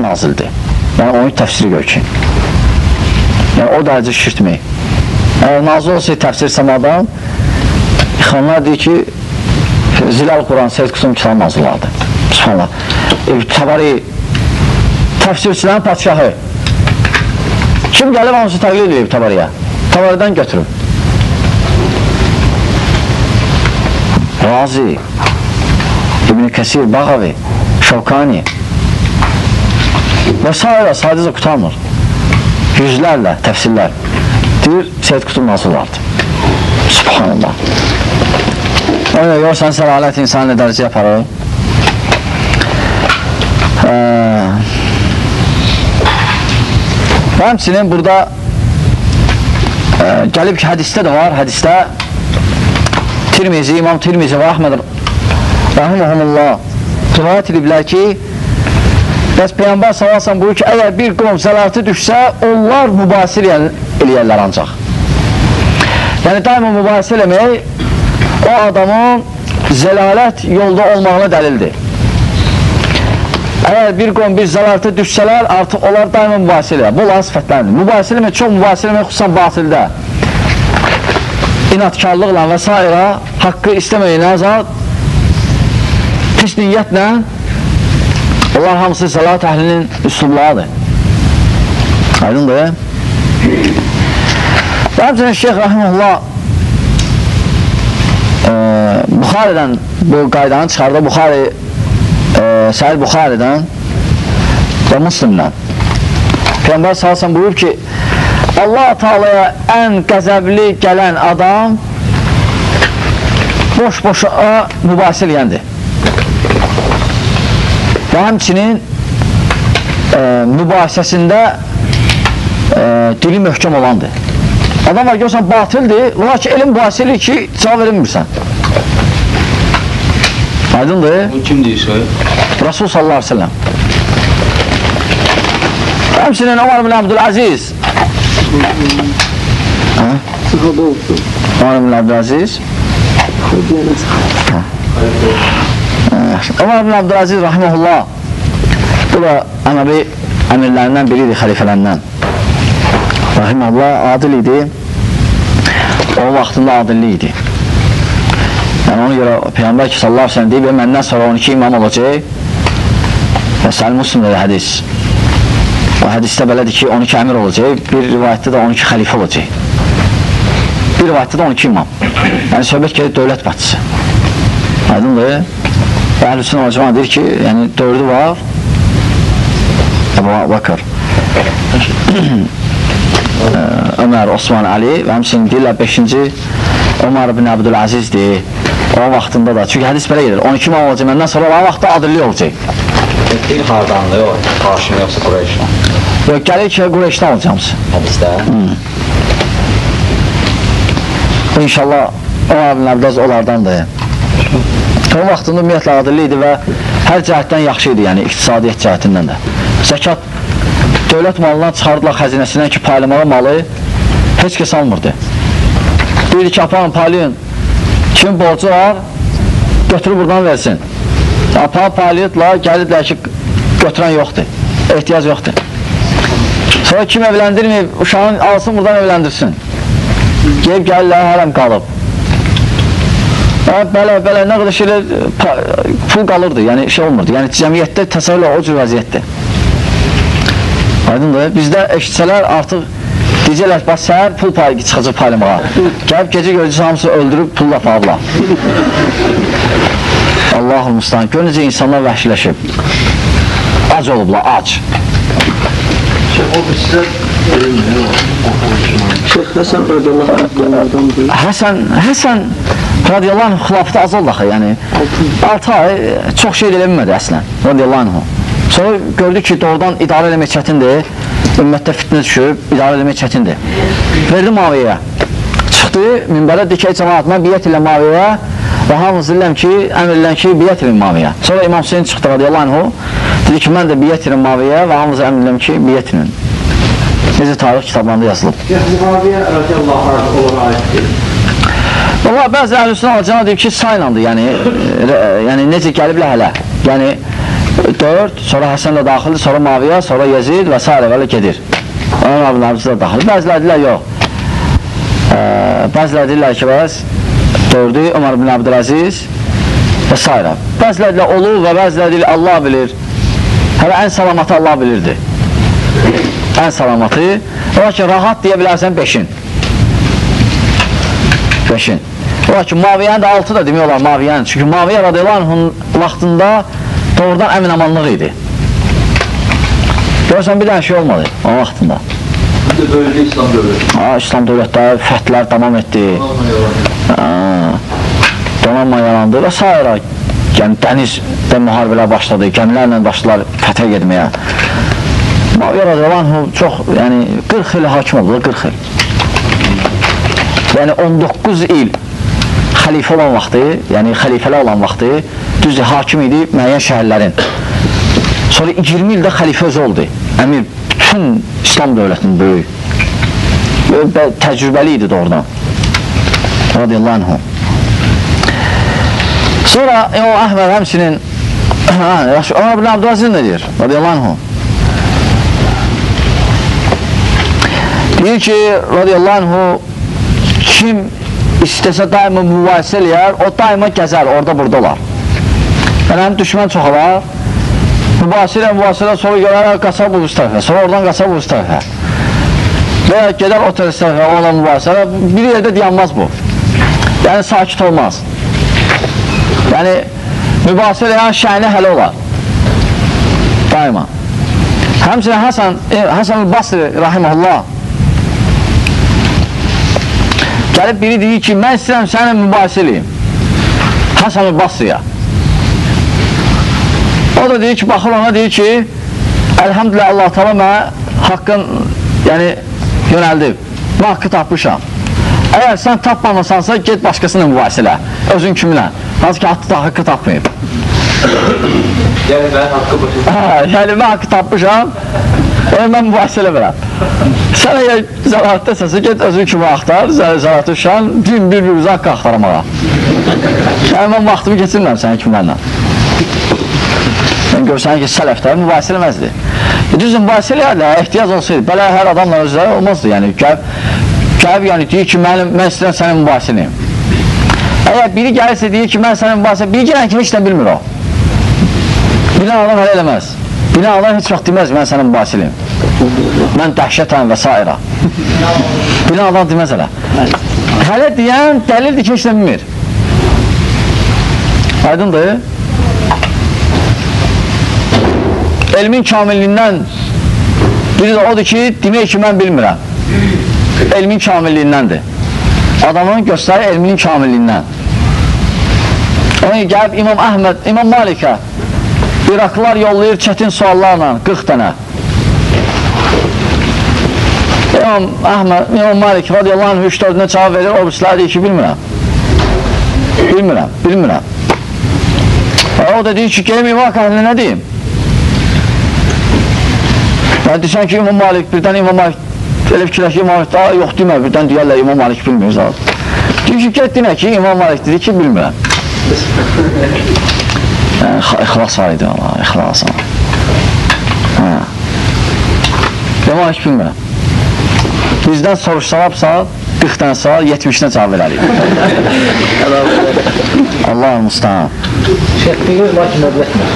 nazildir. Yəni, onun təfsiri gör ki. Yəni, o dərəcə şişirtməyik. Yəni, nazil olsaydı təfsir səmadan, ixvanlar deyir ki, Zilal Quran, Seyyid Qutbun kitabı nazillardır. Subhanallah. Təbari, təfsirçilərin padşahı. Kim gəlib hamısı təqlid edib Təbariyə? Təbaridən götürüb. Razi, İbn-i Kəsir, Bağavi, Şavkani və s. Sadəcə qutarmır. Yüzlərlə təfsirlər. Deyir, Seyyid Qutb nazillardır. Subhanallah. Ona görürsən, səlalət insanı nə dərəcə aparır. Və həmçinin burada gəlib ki, hədisdə də var, hədisdə Tirmizi, İmam Tirmizi və Əhməd rəhiməhumullah rivayət ediblər ki, bəs Peyğəmbər sallallahu əleyhi və səlləm buyurur ki, əgər bir qovm zəlalətə düşsə, onlar mübahisə eləyərlər ancaq. Yəni, daima mübahisə eləmək o adamın zəlalət yolda olmağına dəlildir. Əgər bir qovm bir zəlalətə düşsələr, artıq onlar daima mübahisə eləyər. Bu, onların sifətləridir. Mübahisə eləmək, çox mübahisə eləmək, xüsusən batildə, inatkarlıqla və s. haqqı istəməyinə zat, pis niyyətlə, onlar hamısı zəlalət əhlinin üslublarıdır. Aydındır. Və həmçinin Şeyx rəhiməhullah Buxaridən bu qaydanı çıxardı. Buxari, Səhih Buxaridən və Müslimdən. Peyğəmbər sallallahu əleyhi və səlləm buyurub ki, Allah Teala'ya ən qəzəbli gələn adam boş-boşa mübahisə eləyəndir. Və həmçinin mübahisəsində dili möhkəm olandır. Adam var, görürsən, batildir, lakin elm mübahisə eləyir ki, cavab verilmirsən. Aydındır? Bu kim deyirsə? Rasul sallallahu aleyhi ve sellem. Həmçinin Ömər bin Abdüləziz. Ömər bin Abdüləziz. Ömər bin Abdüləziz rahimehullah, bu da Əməvi əmirlərindən biridir, xəlifələrindən. Rahimehullah adil idi. O vaxtında adillik idi. Yəni ona görə Peyğəmbər ki, sallallahu əleyhi və səlləm deyib, məndən sonra 12 imam olacaq. Və Səhih Müslimdə də hədis. O hədisdə belədir ki, 12 əmir olacaq, bir rivayətdə də 12 xəlifə olacaq. Bir rivayətdə də 12 imam. Yəni söhbət gedir dövlət başçısı. Aydındır? Və Əhl-i Sünnə vəl Cemaat deyir ki, yəni dördü var. Əbu Bakır, Ömər, Osman, Ali və həmçinin deyirlər 5-ci Ömər ibn Abdüləzizdir. O vaxtında da, çünki hədis belə gedir, 12 imam olacaq, məndən sonra o vaxtda adillik olacaq. Dil hardandır o? Haşim yoxsa Qureyşdən? Yox, gəlir ki, Qureyşdən olacaqmısın. Hədisdə? İnşallah Ömər ibn Abdüləziz onlardandır. O vaxtında ümumiyyətlə adillik idi və hər cəhətdən yaxşı idi, yəni iqtisadiyyat cəhətindən də. Zəkat dövlət malından çıxardılar xəzinəsindən ki, paylamağa malı heç kəs almırdı. Deyirdi ki, aparın, paylayın. Kim borcu var, götürüb buradan versin. Aparın, paylayırdılar, gəlirlər ki, götürən yoxdur, ehtiyac yoxdur. Sonra kim evləndirməyib, uşağın alsın, buradan evləndirsin. Gəlib gəlirlər, hələm qalıb. Belə, belə, nə qədər şeylər, pul qalırdı, yəni şey olmurdu. Yəni cəmiyyətdə təsəvvürlə o cür vəziyyətdir. Aydındır, bizdə eşitsələr artıq deyəcəklər, bax səhər pul payı çıxacaq paylamağa. Gəlib gecə görəcək, hamısı öldürüb pulla aparıblar. Allahul müstəhan, gör necə insanlar vəhşiləşib. Ac olublar, ac. Şeyx Həsən radiyallahu anh. Həsən radiyallahu anh xilafəti az oldu axı, yəni 6 ay çox şey elə bilmədi əslən, radiyallahu anh. Sonra gördü ki, doğrudan idarə eləmək çətindir, ümmətdə fitnə düşüb, idarə eləmək çətindir. Verdi Maviyə. Çıxdı, minbərə dedi ki, ey cəmaat, mən biət ilə Maviyə və hamınızı deyirəm ki, əmr edirəm ki, biət edin Maviyə. Sonra İmam Hüseyin çıxdı radiyallahu anh, dedi ki, mən də biət edirəm Maviyə və hamınızı əmr edirəm ki, biət edin. Necə tarix kitablarında yazılıb. Muaviyə radiyallahu anh onlara aiddir. Vallahi bəzi əhl-i sünnə vəl cemaat deyib ki, saylandı, yəni necə gəliblər hələ. Yəni 4, sonra Həsən də daxildir, sonra Maviyə, sonra Yezid və s. Belə gedir. Onun abinabisi də daxil. Bəziləri deyirlər, yox. Bəziləri deyirlər ki, bəs 4-ü Ömər ibn Abdüləziz və s. Bəziləri deyirlər, olur və bəziləri deyirlər, Allah bilir. Hələ ən salamatı Allah bilirdi. Ən salamatı. Ola ki, rahat deyə bilərsən 5-in. 5-in. Ola ki, Maviyyənin də 6 da demək olar Maviyyənin. Çünki Maviyyə radiyallahu anhun vaxtında doğrudan əmin-amanlıq idi. Görürsən, bir dənə şey olmadı o vaxtında. Bir də böyüdü İslam dövləti. Ha, İslam dövlətləri, fəthlər davam etdi. Donanma yarandı və s. Yəni, dənizdə müharibələr başladı, gəmilərlə başladılar fəthə getməyə. Maviyyə radiyallahu anhu çox, yəni 40 il hakim oldu, 40 il. Yəni 19 il xəlifə olan vaxtı, yəni xəlifələr olan vaxtı, düzdür, hakim idi müəyyən şəhərlərin. Sonra 20 ildə xəlifə özü oldu. Əmir bütün İslam dövlətinin böyük. Təcrübəli idi doğrudan. Radiyallahu anhu. Sonra İmam Əhməd həmçinin Ömər ibn Abdüləziz nə deyir? Radiyallahu anhu. Deyir ki, radiyallahu anhu, kim istəsə daima mübahisə eləyər, o daima gəzər, orada burada olar. Yəni, həm düşmən çox olar, mübahisə eləyər, sonra gələr, qaçar bu tərəfə, sonra oradan qaçar bu tərəfə. Və ya gedər o tərəfə, onunla mübahisə eləyər, bir yerdə dayanmaz bu. Yəni, sakit olmaz. Yəni, mübahisə eləyən şəni hələ olar. Daima. Həmçinin Həsən Basri, rahiməhullah, gəlib biri deyir ki, mən istəyirəm səninlə mübahisə eləyim. Həsən Basriya. O da deyir ki, baxır ona deyir ki, əlhəmdülillah Allah Teala mənə haqqın, yəni, yönəldib. Mən haqqı tapmışam. Əgər sən tapmamasansa, get başqasıyla mübahisə elə. Özün kiminlə. Hansı ki, haqqı tapmayıb. Yəni, mən haqqı başa. Yəni, mən haqqı tapmışam. Yəni, mən mübahisə eləmirəm. Sən əgər zəlalətdəsənsə, get özün kimi axtar, zəlalətə düşən, bir-birimizə haqqı axtarmağa. Yəni, mən vaxtımı keçirmirəm sənin kimlərlə. Yəni, görsən ki, sələflər mübahisə eləməzdi. Düzdür, mübahisə eləyərlər, ehtiyac olsaydı, belə hər adamla özləri olmazdı. Yəni, gəlib, yəni, deyir ki, mən istəyirəm sənin mübahisə eləyim. Əgər biri gəlirsə, deyir ki, mən sənin mübahisə eləyim, biri gələn ki, heç nə bilmir o. Bilən adam hələ eləməz. Bilən adam heç vaxt deməz, mən sənin mübahisə eləyim. Mən dəhşətəm və s. Bilən adam deməz hələ. Hələ deyən dəlildir ki, heç nə bilmir. Aydındır? Elmin kamilliyindən biri də odur ki, demək ki, mən bilmirəm. Elmin kamilliyindəndir. Adamın göstərir elminin kamilliyindən. Ona gəlib İmam Əhməd, İmam Malikə İraqlılar yollayır çətin suallarla, 40 dənə. İmam Əhməd, İmam Malik radiyallahu anh 3-4-ünə cavab verir, o birisilər deyir ki, bilmirəm. Bilmirəm, bilmirəm. O da deyir ki, gelim İraq əhlinə nə deyim? Yəni, deyirsən ki, İmam Malik, birdən İmam Malik elə fikirlər ki, İmam Malik, yox demə, birdən deyərlər İmam Malik bilmir. Deyir ki, get demə ki, İmam Malik dedi ki, bilmirəm. Yəni, ixlas var idi Allah, ixlas var. İmam Malik bilmirəm. Bizdən soruşsalarsa, 40 dənə sual, 70-nə cavab verərik. Allah-ı müstəhan. Şeyh, bilir, lakin öyrətmir.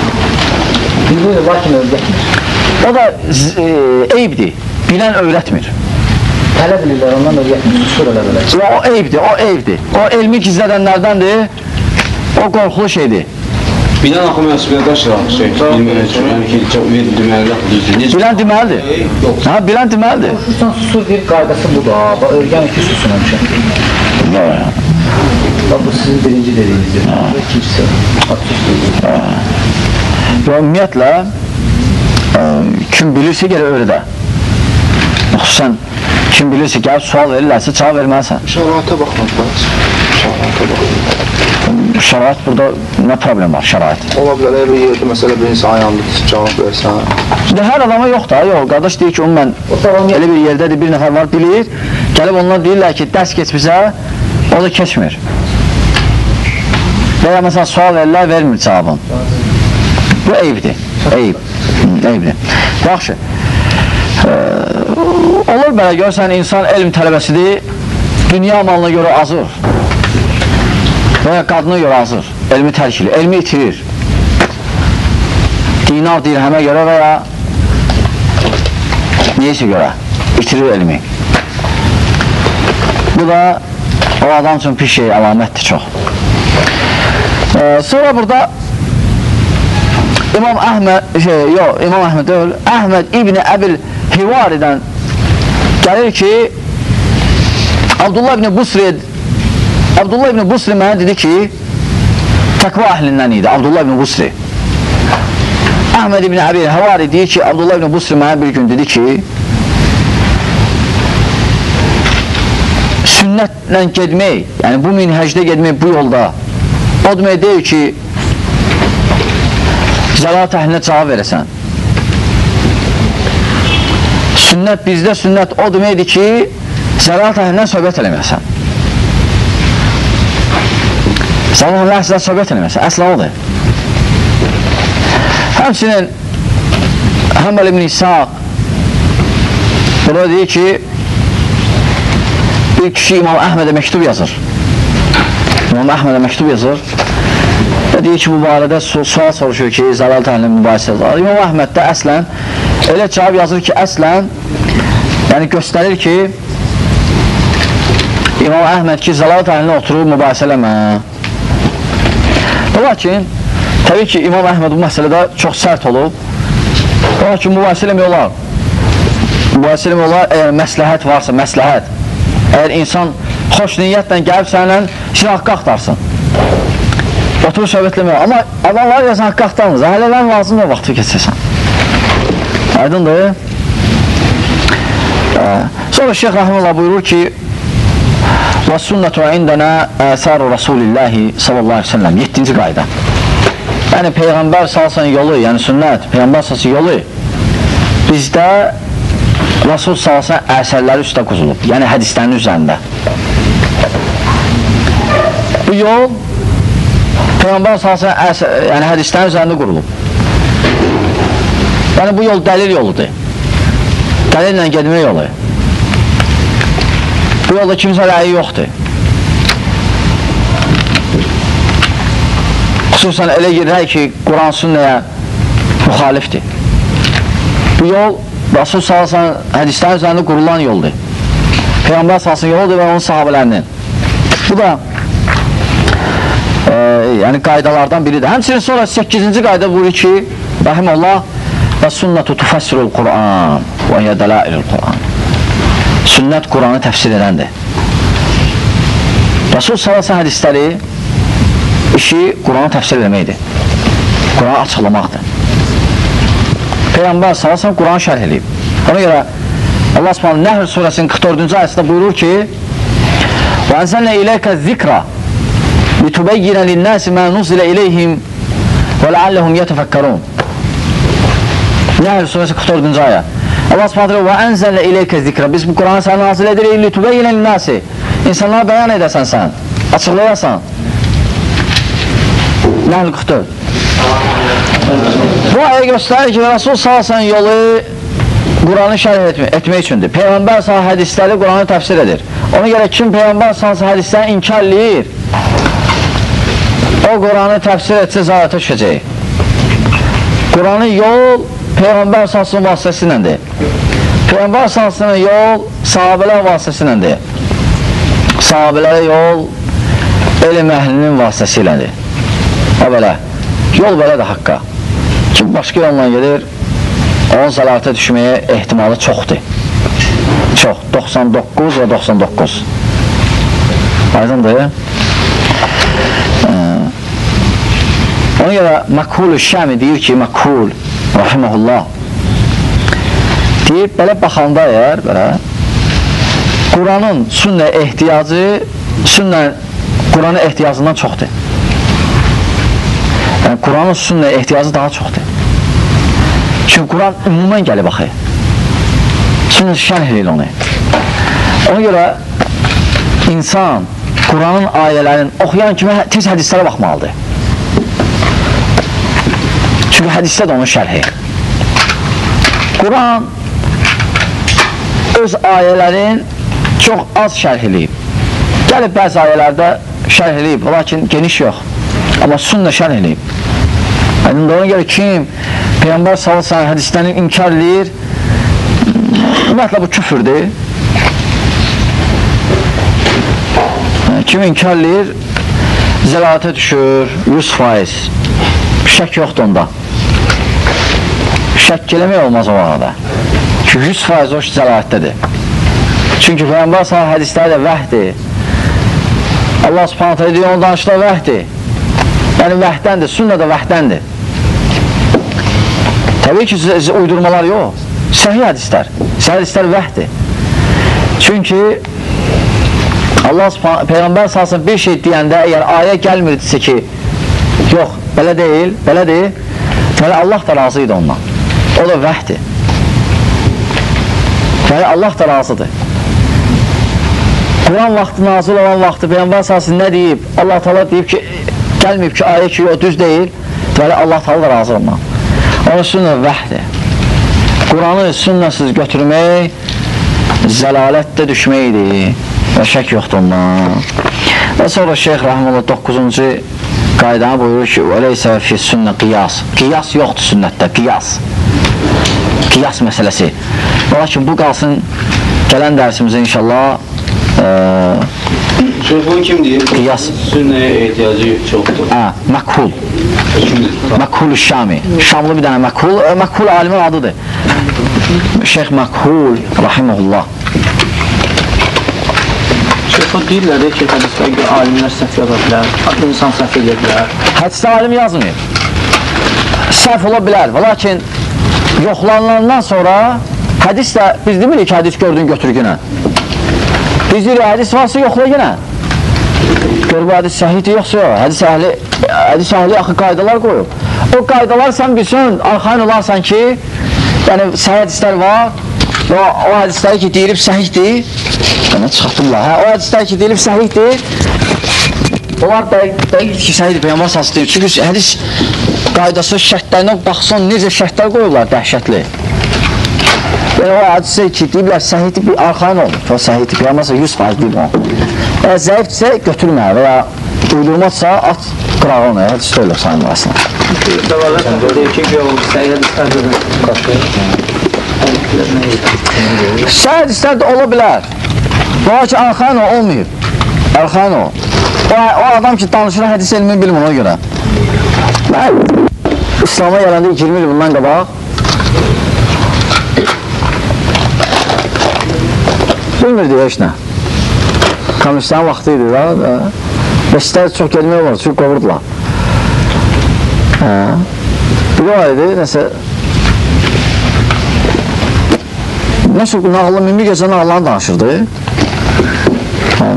Bilir, lakin öyrətmir. O da eyibdir. Bilən öyrətmir. Tələb bilirlər, ondan öyrətmir, susur elə belə. O eyibdir, o eyibdir. O elmi gizlədənlərdəndir, o qorxulu şeydir. Bilən axı məsuliyyət daşıyır, şey, bilmək üçün, yəni ki, deməlidir, düzdür. Bilən deməlidir. Ha, bilən deməlidir. Soruşursan, susur deyir, qaydası budur, ha, öyrən ki, susun həmişə. Bax, bu sizin birinci dediyinizdir, bu ikincisi, bax, sus deyir. Ümumiyyətlə, kim bilirsə, gələ öyrədə. Xüsusən, kim bilirsə, gəlib sual verirlərsə, cavab verməlisən. Şəraitə baxmaq lazım. Şəraitə baxmaq. Şərait burada nə problem var, şərait? Ola bilər, elə bir yerdə məsələ bir insan yandı, cavab versən. Şimdi hər adama yox da, yox, qardaş deyir ki, mən elə bir yerdədir, bir nəfər var, bilir, gəlib onlar deyirlər ki, dərs keç bizə, o da keçmir. Və ya məsələn, sual verirlər, vermir cavabın. Bu eyibdir. Eyib. Eyibdir. Yaxşı. Olur belə, görsən, insan elm tələbəsidir, dünya malına görə azır və ya qadına görə azır, elmi tərk edir, elmi itirir. Dinar dirhəmə görə və ya neysə görə itirir elmi. Bu da o adam üçün pis şey, əlamətdir çox. Sonra burada İmam Əhməd, İmam Əhməd deyil, Əhməd İbni Əbil Hivaridən gəlir ki, Abdullah İbni Busri mənə dedi ki, təqva əhlindən idi Abdullah İbni Busri. Əhməd İbni Əbil Hivari deyir ki, Abdullah İbni Busri mənə bir gün dedi ki, sünnətlə gedmək, yəni bu minhəcdə gedmək bu yolda, o demək deyil ki, zəlalat əhlinə cavab verəsən. Sünnət, bizdə sünnət o deməkdir ki, zəlalat əhlindən söhbət eləməyəsən. Zəlalat əhlindən əsla söhbət eləməyəsən, əsla odur. Həmçinin Həmbəl ibn İshaq burada deyir ki, bir kişi İmam Əhmədə məktub yazır. İmam Əhmədə məktub yazır və deyir ki, bu barədə sual soruşur ki, zəlalat əhlinin mübahisəsi var. İmam Əhməd də əslən elə cavab yazır ki, əslən, yəni göstərir ki, İmam Əhməd ki, zəlalat əhlinə oturub mübahisə eləmə. Lakin, təbii ki, İmam Əhməd bu məsələdə çox sərt olub. Lakin mübahisə eləmək olar. Mübahisə eləmək olar, əgər məsləhət varsa, məsləhət. Əgər insan xoş niyyətlə gəlib səninlə işin haqqı axtarsın. Oturub söhbət eləmək olar. Amma adamlar yazan haqqı axtarmır. Hələ lazımdır o vaxtı keçirsən. Aydındır. Sonra Şeyx Rəhməllah buyurur ki, və sünnətu indənə əsaru Rasulillahi sallallahu aleyhi ve sellem. 7-ci qayda. Yəni Peyğəmbər sallallahu yolu, yəni sünnət, Peyğəmbər sallallahu yolu bizdə Rasul sallallahu əsərləri üstə quzulub, yəni hədislərin üzərində. Bu yol Peyğəmbər sallallahu yəni hədislərin üzərində qurulub. Yəni bu yol dəlil yoludur. Dəlillə getmə yolu. Bu yolda kimsə rəyi yoxdur. Xüsusən elə rəy ki, Quran sünnəyə müxalifdir. Bu yol Rasul sallallahu hədislərin üzərində qurulan yoldur. Peyğəmbər sallallahu yoludur və onun sahabələrinin. Bu da yəni qaydalardan biridir. Həmçinin sonra 8-ci qayda buyurur ki, rəhiməllah, və sünnətu tufəssirul Quran və hiyə dələilul Quran. Sünnət Quranı təfsir edəndir. Rasul sallallahu hədisləri işi Quranı təfsir etməkdir. Quranı açıqlamaqdır. Peyğəmbər sallallahu Quranı şərh eləyib. Ona görə Allah Subhanahu Nəhl surəsinin 44-cü ayəsində buyurur ki: "Və ənzəlnə ileykə zikra litubeyyinə linnəsi mə nuzilə ileyhim və leallehum yetefekkerun." Nəhl surəsi 44-cü ayə. Allah Subhanahu və ənzəlnə ileykə zikra. Biz bu Quranı sənə nazil edirik litubeyyinə linnəsi. İnsanlara bəyan edəsən sən, açıqlayasan. Nəhl 44. Bu ayə göstərir ki, Rasul sallallahu yolu Quranı şərh etmək üçündür. Peyğəmbər sallallahu hədisləri Quranı təfsir edir. Ona görə kim Peyğəmbər sallallahu hədisləri inkar eləyir, o Quranı təfsir etsə zəlalətə düşəcək. Quranı yol Peyğəmbər sallallahu vasitəsiyləndir. Peyğəmbər sallallahu yol sahabələr vasitəsiyləndir. Sahabələrə yol elm əhlinin vasitəsiyləndir. O belə. Yol belədir haqqa. Kim başqa yolla gedir, onun zəlalətə düşməyə ehtimalı çoxdur. Çox. 99 və 99. Aydındır. Ona görə Məkhul-ü Şəmi deyir ki, Məkhul, rahiməhullah, deyir, belə baxanda əgər, belə, Quranın sünnə ehtiyacı, sünnə Quranın ehtiyacından çoxdur. Yəni, Quranın sünnə ehtiyacı daha çoxdur. Çünki Quran ümumən gəlib axı. Sünnə şərh eləyir onu. Ona görə insan Quranın ayələrini oxuyan kimi tez hədislərə baxmalıdır. Çünki hədisdə də onun şərhi. Quran öz ayələrin çox az şərh eləyib. Gəlib bəzi ayələrdə şərh eləyib, lakin geniş yox. Amma sünnə şərh eləyib. Yəni, ona görə kim Peyğəmbər sallallahu əleyhi və səlləm hədislərini inkar eləyir, ümumiyyətlə bu küfürdür. Yəni, kim inkar eləyir, zəlalətə düşür 100%. Şək yoxdur onda. Şək eləmək olmaz o arada. Çünki 100% o zəlalətdədir. Çünki Peyğəmbər sallallahu hədisləri də vəhdir. Allah subhanahu teala deyir, onun danışıqları vəhdir. Yəni vəhdəndir, sünnə də vəhdəndir. Təbii ki, uydurmalar yox. Səhih hədislər. Səhih hədislər vəhdir. Çünki Allah subhanahu Peyğəmbər sallallahu bir şey deyəndə, əgər ayə gəlmirdisə ki, yox, belə deyil, belədir, deməli Allah da razı idi ondan. O da vəhdir. Deməli Allah da razıdır. Quran vaxtı nazil olan vaxtı Peyğəmbər sallallahu nə deyib? Allah Teala deyib ki, gəlməyib ki, ayə ki, o düz deyil. Deməli Allah Teala da razı ondan. Onun sünnə vəhdir. Quranı sünnəsiz götürmək zəlalətdə düşməkdir. Və şək yoxdur ondan. Və sonra Şeyx Rəhməllah 9-cu qaydanı buyurur ki, "Veleysə fi sünnə qiyas." Qiyas yoxdur sünnətdə, qiyas. Qiyas məsələsi. Lakin bu qalsın gələn dərsimizə inşallah. Şeyx, bunu kim deyir? Qiyas. Sünnəyə ehtiyacı çoxdur. Hə, Məkhul. Məkhul Şami. Şamlı bir dənə Məkhul. Məkhul alimin adıdır. Şeyx Məkhul rahimehullah. Şeyx, o deyirlər ki, hədisdə alimlər səhv yaza bilər, insan səhv edə bilər. Hədisdə alim yazmıyor. Səhv ola bilər, lakin yoxlanılandan sonra hədis də, biz demirik ki, hədis gördün, götür günə. Biz deyirik, hədis varsa yoxla yenə. Gör, bu hədis səhihdir, yoxsa yox. Hədis əhli axı qaydalar qoyub. O qaydalar sən bilsin, arxayın olarsan ki, yəni səhih hədislər var və o hədisləri ki, deyilib səhihdir, yəni çıxartdırlar, hə, o hədislər ki, deyilib səhihdir, onlar dəqiq ki, səhihdir, Peyğəmbər sallallahu deyir. Çünki hədis qaydası şərtlərinə baxsan, necə şərtlər qoyurlar, dəhşətli. Yəni o hadisə ki, deyiblər, səhihdir, bir arxayın olmur. O səhihdir, Peyğəmbər 100% deyib onu. Əgər zəifdirsə, götürmə və ya uydurmazsa, at qırağı ona, hədis deyil sayılmır əslində. Dəlalət deyir ki, səhih hədislər də səhih hədislər də ola bilər. Lakin arxayın ol, olmayıb. Arxayın ol. O adam ki, danışır, hədis elmini bilmir ona görə. Mən İslama gələndə 20 il bundan qabaq bilmirdi heç nə. Komünistlərin vaxtı idi da. Məscidlər çox gelmək olmur, çünki qovurdular. Biri var idi, nəsə nağılı, mimi gecə nağılarını danışırdı.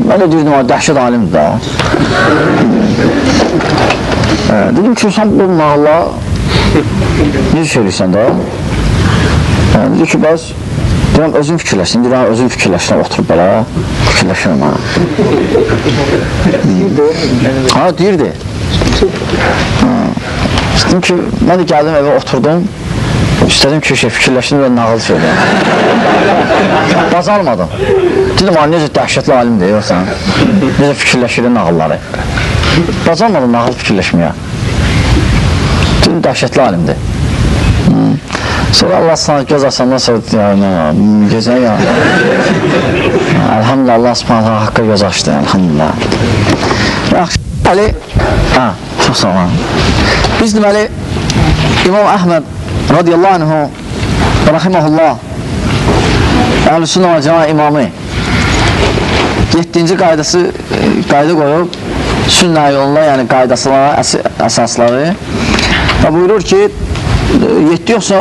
Mən də deyirdim, dəhşət alimdir da. Dedim ki, sən bu nağıla necə söyləyirsən da? Dedi ki, bəs deyirəm, özün fikirləşsin, deyirəm, özün fikirləşsin, oturub belə, fikirləşirəm, ha. Ha, deyirdi. Dedim ki, mən də gəldim evə, oturdum, istədim ki, fikirləşsin və nağıl söyləyəm. Bacarmadım. Dedim, ha, necə dəhşətli alimdir, yoxsa, necə fikirləşir nağılları. Bacarmadım nağıl fikirləşməyə. Dedim, dəhşətli alimdir. Sonra Allah sana göz açandan sonra gecə ya. Elhamdülillah, Allah subhanahu haqqa göz açdı, elhamdülillah. Yaxşı, deməli, hə, çox sağ olun. Biz deməli, İmam Əhməd radiyallahu anhu, rahiməhullah, Əhl-i Sünnə və Cəma imamı 7-ci qaydası, qayda qoyub, sünnə yolunda, yəni qaydasına, əsasları və buyurur ki, 7 yoxsa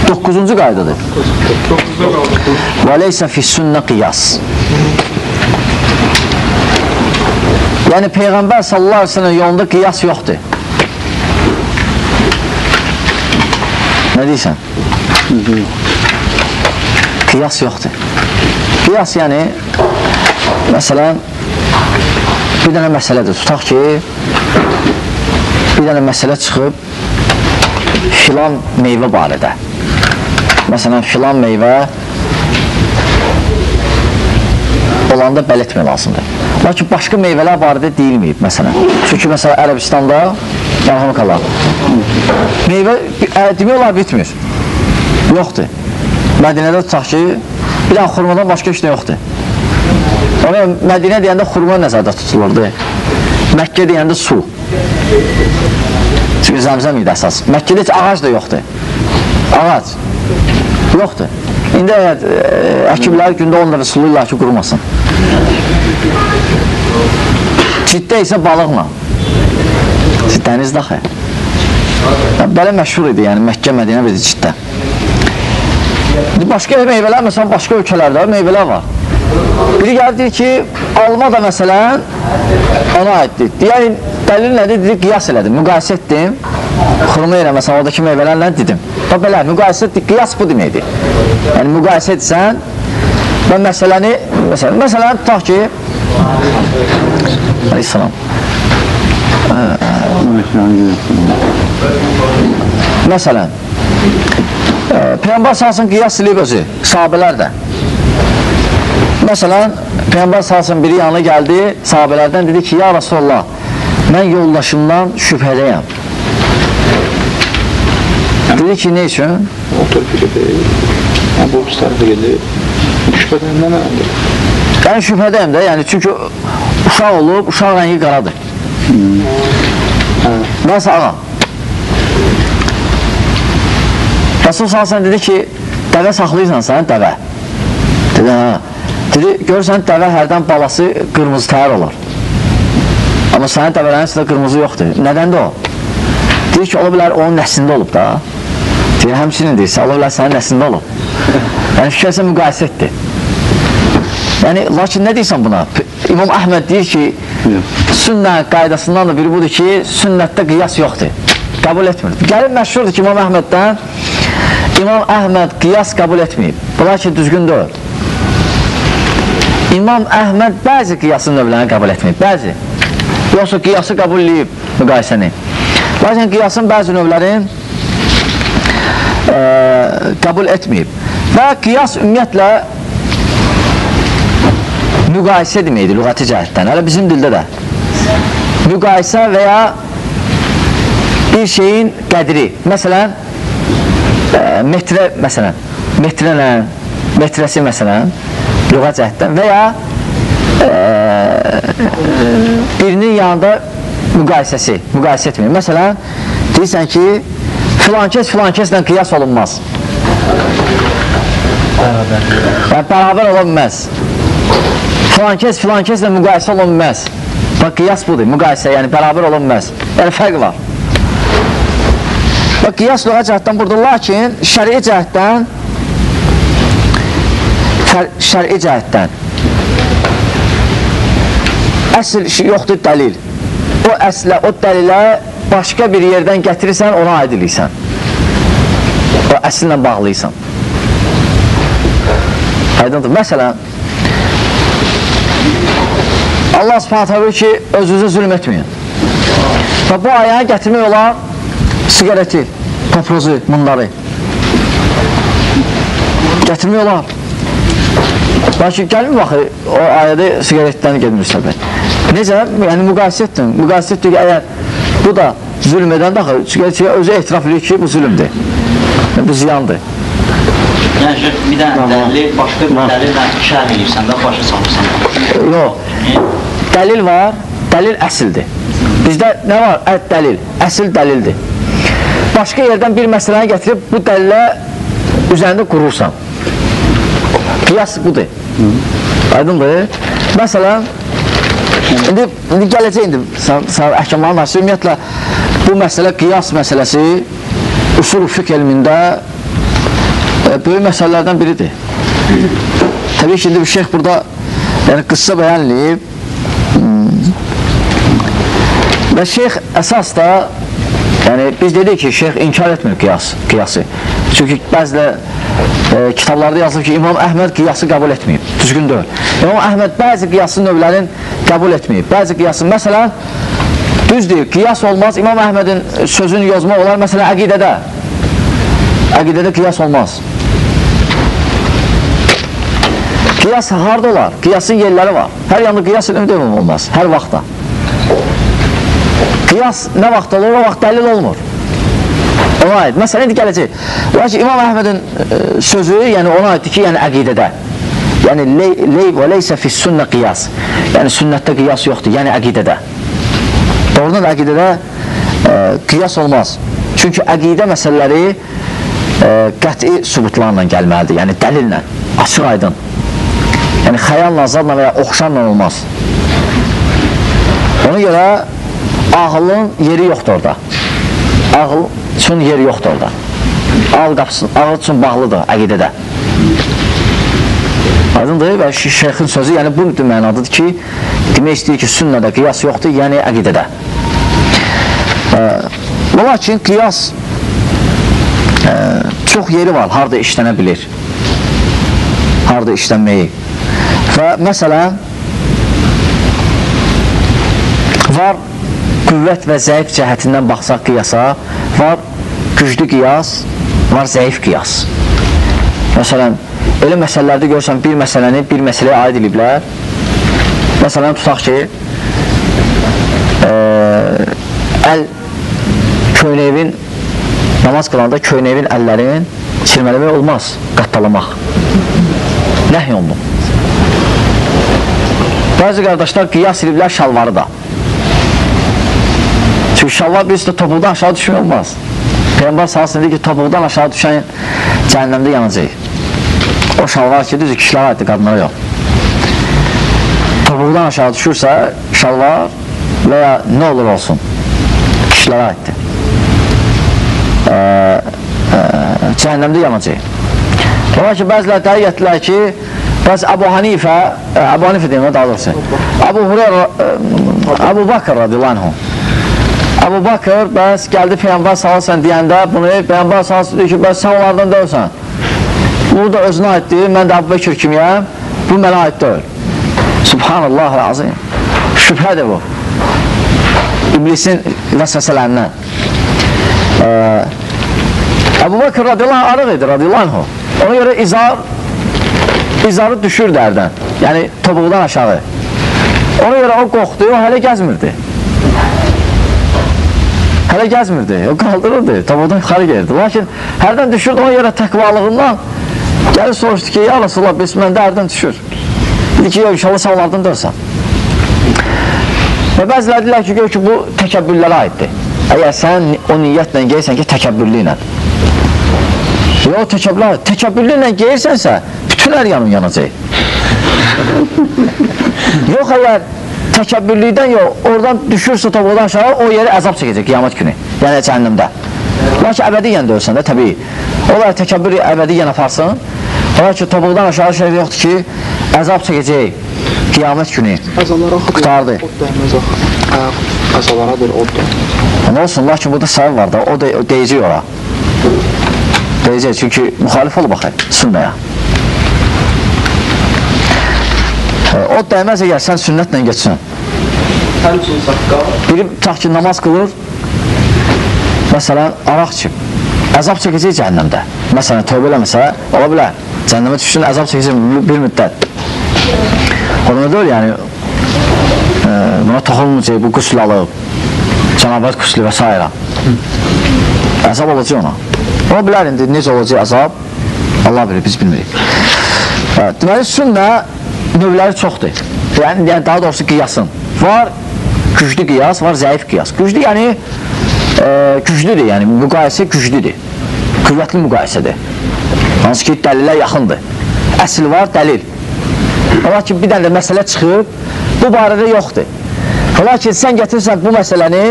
9-cu qaydadır. Və leysə fi sünnə qiyas. Yəni Peyğəmbər sallallahu əleyhi və səlləm yolunda qiyas yoxdur. Nə deyirsən? Qiyas yoxdur. Qiyas yəni məsələn bir dənə məsələdir. Tutaq ki, bir dənə məsələ çıxıb Filan meyvə barədə. Məsələn, filan meyvə olanda bəli etmək lazımdır. Lakin başqa meyvələr barədə deyilməyib, məsələn. Çünki, məsələn, Ərəbistanda, yarhamukallah, meyvə demək olar bitmir. Yoxdur. Mədinədə tutaq ki, bir dənə xurmadan başqa heç nə yoxdur. Ona Mədinə deyəndə xurma nəzərdə tutulurdu. Məkkə deyəndə su. Çünki zəmzəm idi əsas. Məkkədə heç ağac da yoxdur. Ağac yoxdur. İndi əkiblər gündə 10 dəfə suluyurlar ki, qurumasın. Ciddə isə balıqla. Dəniz daxı. Belə məşhur idi, yəni Məkkə, Mədinə bir Ciddə. Başqa meyvələr, məsələn, başqa ölkələrdə meyvələr var. Biri gəldi, deyir ki, alma da məsələn ona aiddir. Yəni, dəlil nədir? Dedi, qiyas elədim, müqayisə etdim. Xurma ilə, məsələn, oradakı meyvələrlə dedim. Bax, belə, müqayisə, qiyas bu deməkdir. Yəni, müqayisə etsən və məsələni, məsələn, tutaq ki, aleyhissalam, məsələn, Peyğəmbər sallallahu qiyas eləyib özü, sahabələr də. Məsələn, Peyğəmbər sallallahu biri yanına gəldi, sahabələrdən dedi ki, ya Rasulullah, mən yoldaşımdan şübhədəyəm. Dedi ki, nə üçün? O tərəfə gedir, bu tərəfə gedir. Şübhədəyəm, nə mənədir? Yəni, şübhədəyəm də, yəni, çünki uşaq olub, uşaq rəngi qaradır. Mən ağam. Rasul sallallahu dedi ki, dəvə saxlayırsan sən, dəvə. Dedi, hə. Dedi, görürsən, dəvə hərdən balası qırmızı təhər olur. Amma sənin dəvələrin içində qırmızı yoxdur. Nədəndir o? Deyir ki, ola bilər onun nəslində olub da. Deyir, həmçinin deyirsə, ola bilər sənin nəslində olub. Yəni, fikirsən, müqayisə etdi. Yəni, lakin nə deyirsən buna? İmam Əhməd deyir ki, sünnə qaydasından da biri budur ki, sünnətdə qiyas yoxdur. Qəbul etmir. Gəlin məşhurdur ki, İmam Əhməddən İmam Əhməd qiyas qəbul etməyib. Bunlar ki, düzgün deyil. İmam Əhməd bəzi qiyasın növlərini qəbul etməyib, bəzi. Yoxsa qiyası qəbul edib müqayisəni. Lakin qiyasın bəzi növlərini qəbul etməyib. Və qiyas ümumiyyətlə müqayisə deməkdir lüğəti cəhətdən. Hələ bizim dildə də. Müqayisə və ya bir şeyin qədri. Məsələn, metrə, məsələn, metrə, metrəsi məsələn, lüğət cəhətdən və ya birinin yanında müqayisəsi, müqayisə etmir. Məsələn, deyirsən ki, filankəs filankəslə qiyas olunmaz. Yəni, bərabər ola bilməz. Filankəs filankəslə müqayisə olunmaz. Bax, qiyas budur, müqayisə, yəni bərabər ola bilməz. Yəni, fərq var. Bax, qiyas lüğət cəhətdən burada, lakin şəri cəhətdən əsl yoxdur dəlil. O əslə, o dəlilə başqa bir yerdən gətirirsən, ona aid eləyirsən. O əsllə bağlıysan. Aydındır. Məsələn, Allah Subhanahu taala buyurur ki, özünüzə zülm etməyin. Və bu ayəni gətirmək olar siqareti, paprozu, bunları. Gətirmək olar. Lakin gəlmir baxı, o ayədə siqaretdən gedmir söhbət. Necə? Yəni, müqayisə etdim. Müqayisə etdik ki, əgər bu da zülm edən də axı, özü etiraf edir ki, bu zülmdür. Bu ziyandır. Yəni, bir dənə dəlil, başqa bir dəlillə şərh edirsən də, başa salırsan. Yox, dəlil var, dəlil əsildir. Bizdə nə var? Dəlil, əsil dəlildir. Başqa yerdən bir məsələni gətirib bu dəlilə üzərində qurursan. Qiyas budur. Aydındır. Məsələn, indi gələcək indi əhkamların arası, ümumiyyətlə, bu məsələ qiyas məsələsi usul fiqh elmində böyük məsələlərdən biridir. Təbii ki, indi bir şeyx burada yəni, qıssa bəyan eləyib və şeyx əsas da yəni, biz dedik ki, şeyx inkar etmir qiyası. Çünki bəzilə kitablarda yazılır ki, İmam Əhməd qiyası qəbul etməyib. Düzgün deyil. İmam Əhməd bəzi qiyasın növlərini qəbul etməyib. Bəzi qiyasın, məsələn, Düzdür, qiyas olmaz. İmam Əhmədin sözünü yozmaq olar. Məsələn, əqidədə. Əqidədə qiyas olmaz. Qiyas harada olar? Qiyasın yerləri var. Hər yanda qiyas eləmək demək olmaz. Hər vaxtda. Qiyas nə vaxt olur? O vaxt dəlil olmur. Ona aid. Məsələn, indi gələcək. Lakin İmam Əhmədin sözü, yəni ona aiddir ki, yəni əqidədə. Yəni, ley və leysə fis-sünnə qiyas. Yəni, sünnətdə qiyas yoxdur, yəni əqidədə. Doğrudan da əqidədə qiyas olmaz. Çünki əqidə məsələləri qəti sübutlarla gəlməlidir, yəni dəlillə, açıq aydın. Yəni, xəyalla, zadla və ya oxşarla olmaz. Ona görə ağlın yeri yoxdur orada. Ağıl üçün yeri yoxdur orada. Ağıl qapısı, ağıl üçün bağlıdır əqidədə. Aydındır və şeyxin sözü, yəni bu mənadadır ki, demək istəyir ki, sünnədə qiyas yoxdur, yəni əqidədə. Lakin qiyas çox yeri var, harada işlənə bilir. Harada işlənməyi. Və məsələn, var qüvvət və zəif cəhətindən baxsaq qiyasa, var güclü qiyas, var zəif qiyas. Məsələn, elə məsələlərdə görürsən, bir məsələni bir məsələyə aid ediblər. Məsələn, tutaq ki, əl köynəyivin, namaz qılanda köynəyivin əllərin çirmələmək olmaz, qattalamaq. Nəhy olunub. Bəzi qardaşlar qiyas ediblər şalvarı da. Çünki şalvar birisi də topuqdan aşağı düşmək olmaz. Peyğəmbər sallallahu əleyhi və səlləm deyir ki, topuqdan aşağı düşən cəhənnəmdə yanacaq. O şalvar ki, düzdür, kişilərə aiddir, qadınlara yox. Topuqdan aşağı düşürsə, şalvar və ya nə olur olsun, kişilərə aiddir. Cəhənnəmdə yanacaq. Ola ki, bəzilər dəqiq etdilər ki, bəs Əbu Hanifə, Əbu Hanifə deyim, daha doğrusu, Əbu Hureyra, Əbu Bakır radiyallahu anhu. Əbu Bakır, bəs gəldi Peyğəmbər sallallahu əleyhi və səlləm deyəndə bunu, Peyğəmbər sallallahu əleyhi və səlləm deyir ki, bəs sən onlardan deyilsən. Bu da özünə aiddir, mən də Əbu Bekir kimiyəm, bu mənə aid deyil. Subhanallah azim. Şübhədir bu. İblisin vəsvəsələrindən. Əbu Bakır radiyallahu anh arıq idi, radiyallahu anhu. Ona görə izarı düşürdü ərdən, yəni topuqdan aşağı. Ona görə o qorxdu, o hələ gəzmirdi. Hələ gəzmirdi, o qaldırırdı, topuqdan yuxarı gelirdi. Lakin hərdən düşürdü, ona görə təqvalığından gəlir soruşdu ki, ya Rasulullah, biz məndə hərdən düşür. Dedi ki, yox, inşallah sən onlardan dörsən. Və bəziləri deyirlər ki, gör ki, bu təkəbbürlərə aiddir. Əgər sən o niyyətlə geyirsən ki, təkəbbürlü ilə. Yox, təkəbbürlü ilə geyirsənsə, bütün hər yanın yanacaq. Yox, əgər təkəbbürlükdən yox, oradan düşürsə topuqdan aşağı, o yeri əzab çəkəcək qiyamət günü, yəni cəhənnəmdə. Lakin əbədiyyən də ölsən də, təbii. Onlar təkəbbür əbədiyyən aparsın, olar ki, topuqdan aşağı şey yoxdur ki, əzab çəkəcək qiyamət günü. Qurtardı. Od dəyməz axı. Əzalaradır od dəyməz. Nə olsun, lakin burada səbəb var da, o deyəcək ora. Deyəcək, çünki müxalif olub axı, sünnəyə. O dəyməz əgər sən sünnətlə geçsin. Həmçinin saqqal. Biri tutaq ki, namaz qılır, məsələn, araq içib, əzab çəkəcək cəhənnəmdə. Məsələn, tövbə eləməsə, ola bilər. Cəhənnəmə düşsün, əzab çəkəcək bir müddət. Ona deyil, yəni, buna toxunmayacaq, bu qüsl alıb, cənabət qüslü və s. Əzab olacaq ona. Ola bilər indi, necə olacaq əzab? Allah bilir, biz bilmirik. Deməli, sünnə növləri çoxdur. Yəni, daha doğrusu qiyasın. Var güclü qiyas, var zəif qiyas. Güclü, yəni, güclüdür, yəni, müqayisə güclüdür. Qüvvətli müqayisədir. Hansı ki, dəlilə yaxındır. Əsl var, dəlil. Ola ki, bir dənə də məsələ çıxıb, bu barədə yoxdur. Ola ki, sən gətirsən bu məsələni,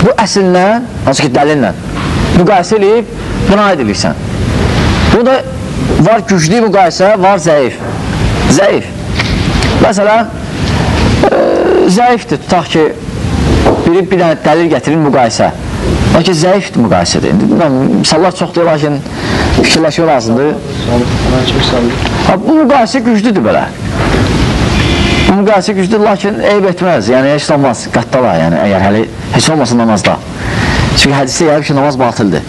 bu əsillə, hansı ki, dəlillə, müqayisə eləyib, buna aid eləyirsən. Burada var güclü müqayisə, var zəif. Zəif. Məsələn, zəifdir, tutaq ki, biri bir dənə dəlil gətirir müqayisə. Lakin zəifdir müqayisədir. Misallar çoxdur, lakin fikirləşmək lazımdır. Bu müqayisə güclüdür belə. Bu müqayisə güclüdür, lakin eyb etməz, yəni heç olmaz, qattala, yəni əgər hələ heç olmasa namazda. Çünki hədisdə gəlib ki, namaz batıldır.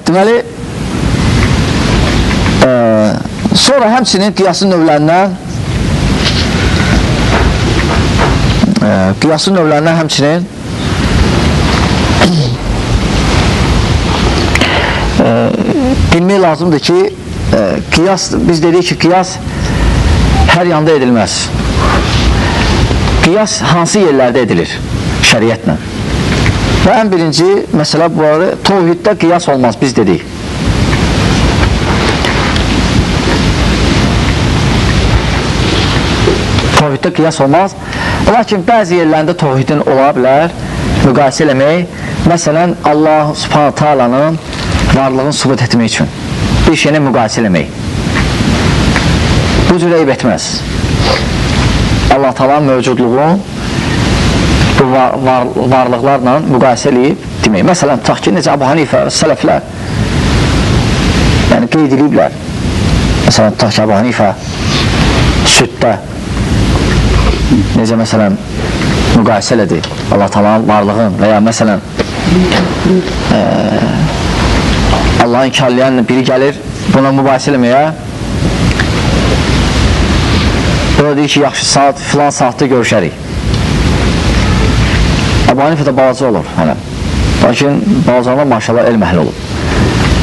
Deməli, sonra həmçinin qiyasın növlərindən, həmçinin bilmək lazımdır ki, qiyas, biz dedik ki, qiyas hər yanda edilməz. Qiyas hansı yerlərdə edilir şəriətlə? Və ən birinci məsələ bu arada tovhiddə qiyas olmaz, biz dedik. Tovhiddə qiyas olmaz. Lakin bəzi yerlərində tovhidin ola bilər, müqayisə eləmək, məsələn, Allah Subhanahu Taala'nın varlığını sübut etmək üçün bir şeylə müqayisə eləmək. Bu cür eyb etməz. Allah Taala'nın mövcudluğunu bu varlıqlarla müqayisə eləyib demək. Məsələn, tutaq ki, necə Əbu Hanifə, sələflər yəni qeyd eləyiblər. Məsələn, tutaq ki, Əbu Hanifə süddə necə məsələn müqayisə elədi Allah Taala'nın varlığını və ya məsələn Allahı inkarlayan biri gəlir buna mübahisə eləməyə. Bu da deyir ki, yaxşı saat, filan saatda görüşərik. Əbu Hanifə də balaca olur hələ. Lakin balacalar maşallah elm əhli olub.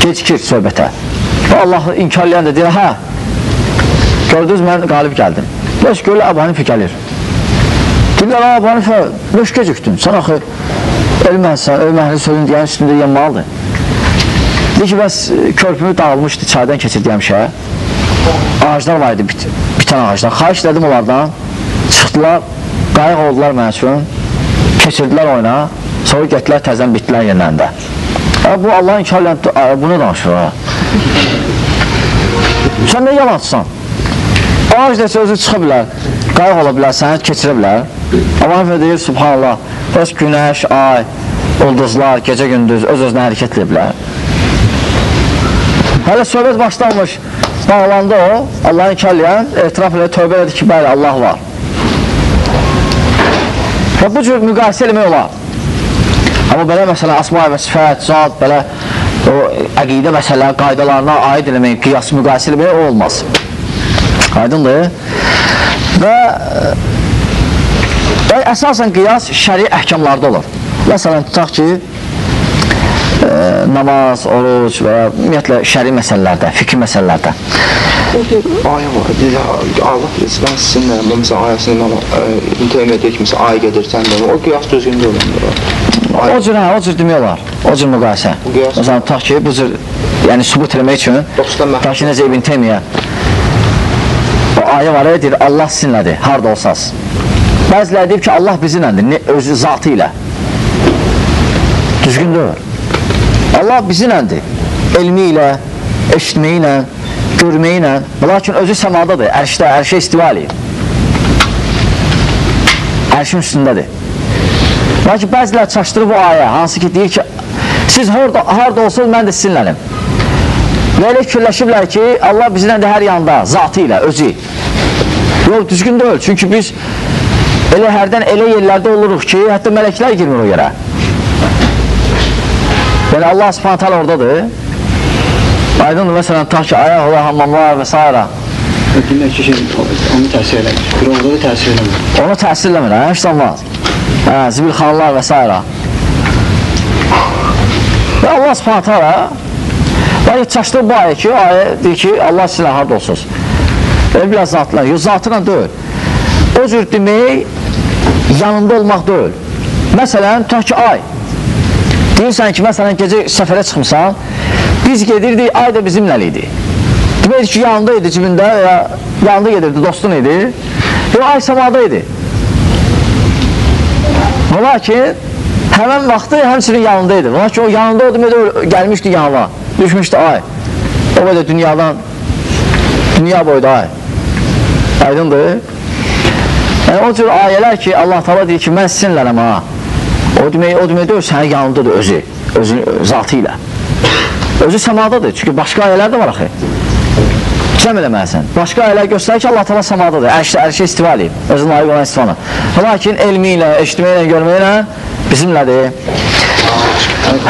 Gecikir söhbətə. Və Allahı inkarlayan da deyir, hə, gördünüz, mən qalib gəldim. Bəs görürlər, Əbu Hanifə gəlir. Deyirlər, Əbu Hanifə, bəs gecikdin, sən axı elm əhlisən, elm əhli sözün deyənin üstündə yanmalıdır. Deyir ki, bəs körpümü dağılmışdı, çaydan keçirdi həmişə. Ağaclar var idi, bitən ağaclar. Xahiş elədim onlardan, çıxdılar, qayıq oldular mənə üçün, keçirdilər oyuna, sonra getdilər təzən bitdilər yerlərində. Bu Allahın inkar eləyən, bunu danışır ha. Sən nə yalancısan? Ağac desə özü çıxa bilər, qayıq ola bilər, səni keçirə bilər. Allah deyir, subhanallah, bəs günəş, ay, ulduzlar, gecə gündüz öz-özünə hərəkət edə bilər. Hələ söhbət başlanmış, bağlandı o, Allahı inkar eləyən, etiraf elədi, tövbə elədi ki, bəli, Allah var. Və bu cür müqayisə eləmək olar. Amma belə məsələn, asma və sifət, zat, belə o əqidə məsələləri, qaydalarına aid eləmək, qiyas, müqayisə eləmək o olmaz. Aydındır. Və əsasən qiyas şəri əhkamlarda olur. Məsələn, tutaq ki, namaz, oruc və ya ümumiyyətlə şəri məsələlərdə, fikri məsələlərdə. Orada ayə var, deyir, Allah bilir, mən sizinlə, məsələn, ayəsini İbn Teymiyyə deyir ki, məsələn, ay gedir, sən də, o qiyas düzgün deyil. O cür, hə, o cür demək olar, o cür müqayisə. Məsələn, tutaq ki, bu cür, yəni sübut eləmək üçün, tutaq ki, necə İbn Teymiyyə, o ayə var, deyir, Allah sizinlədir, harada olsaz. Bəziləri deyib ki, Allah bizimləndir, özü zatı ilə. Düzgün deyil. Allah bizimləndir, elmi ilə, eşitməyi ilə, görməyi ilə, lakin özü səmadadır, ərşdə, ərşə istiva eləyir. Ərşin üstündədir. Lakin bəzilər çaşdırır bu ayə, hansı ki deyir ki, siz harada olsanız mən də sizinlənim. Və elə fikirləşiblər ki, Allah bizimləndir hər yanda, zatı ilə, özü. Yox, düzgün deyil, çünki biz elə hərdən elə yerlərdə oluruq ki, hətta mələklər girmir o yerə. Yəni Allah Subhanahu taala oradadır. Aydındır, məsələn, tutaq ki, ayaq olar, hammamlar və s. Demək ki, onu təsir eləmir. Bir orada da təsir eləmir. Onu təsir eləmir, hə, heç olmaz. Hə, zibilxanalar və s. Və Allah Subhanahu taala yəni çaşdırır bu ayə ki, ayə deyir ki, Allah sizinlə harada olsunuz. Elə biraz zatla, yox, zatına deyil. O cür demək, yanında olmaq deyil. Məsələn, tutaq ki, ay. Deyirsən ki, məsələn, gecə səfərə çıxmısan, biz gedirdik, ay da bizimlə idi. Demək ki, yanında idi cibində, ya yanında gedirdi, dostun idi. Yox, ay səmada idi. Lakin, həmən vaxtı həmçinin yanında idi. Lakin, o yanında o demək gəlmişdi yanına, düşmüşdü ay. O qədər dünyadan, dünya boyda ay. Aydındır. Yəni, o cür ayələr ki, Allah Teala deyir ki, mən sizinlərəm ha. O demək deyil, sənin yanındadır özü, özü zatı ilə. Özü səmadadır, çünki başqa ayələr də var axı. Cəm eləməlisən. Başqa ayələr göstərir ki, Allah Teala səmadadır, ərşə istiva eləyib, özünə layiq olan istivanı. Lakin elmi ilə, eşitməklə, görməklə bizimlədir.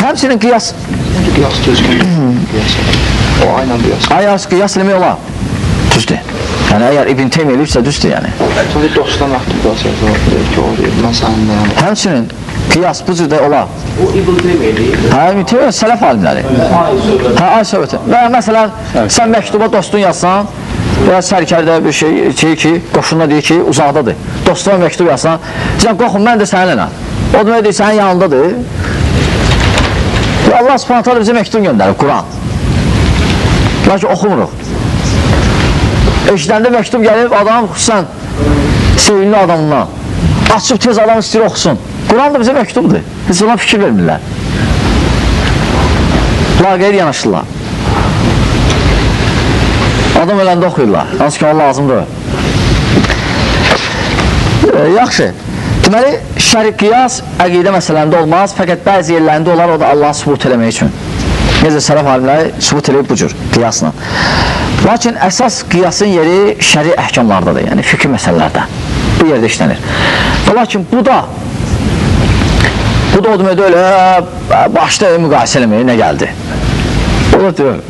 Həmçinin qiyas... Qiyas düzgün. O ayla qiyas. Ayas, qiyas eləmək olar. Düzdür. Yəni, əgər İbn Teymiyyə eləyibsə, düzdür yəni. Sonra dostdan məktub yazır ki, o deyir, mən səninləyəm. Həmçinin qiyas bu cür də olar. O İbn Teymiyyə eləyir. Hə, İbn Teymiyyə sələf alimləri. Hə, ay söhbəti. Və məsələn, sən məktuba dostun yazsan və ya sərkərdə bir şey ki, qoşununa deyir ki, uzaqdadır. Dostuna məktub yazsan, sən qoxun, mən də səninlə. O demək deyir, sənin yanındadır. Və Allah Subhanahu taala bizə məktub göndərir, Quran. Lakin oxumuruq. Eşidəndə məktub gəlib, adam xüsusən sevimli adamından. Açıb tez adam istəyir oxusun. Quran da bizə məktubdur. Heç ona fikir vermirlər. Laqeyd yanaşırlar. Adam öləndə oxuyurlar. Hansı ki, ona lazımdır. Yaxşı. Deməli, şəri qiyas əqidə məsələndə olmaz. Fəqət bəzi yerlərində olar, o da Allahı sübut eləmək üçün. Necə sələf alimləri sübut eləyib bu cür qiyasla. Lakin əsas qiyasın yeri şəri əhkamlardadır, yəni fikri məsələlərdə. Bu yerdə işlənir. Və lakin bu da o demək deyil, başda müqayisə eləməyə nə gəldi? O da deyil.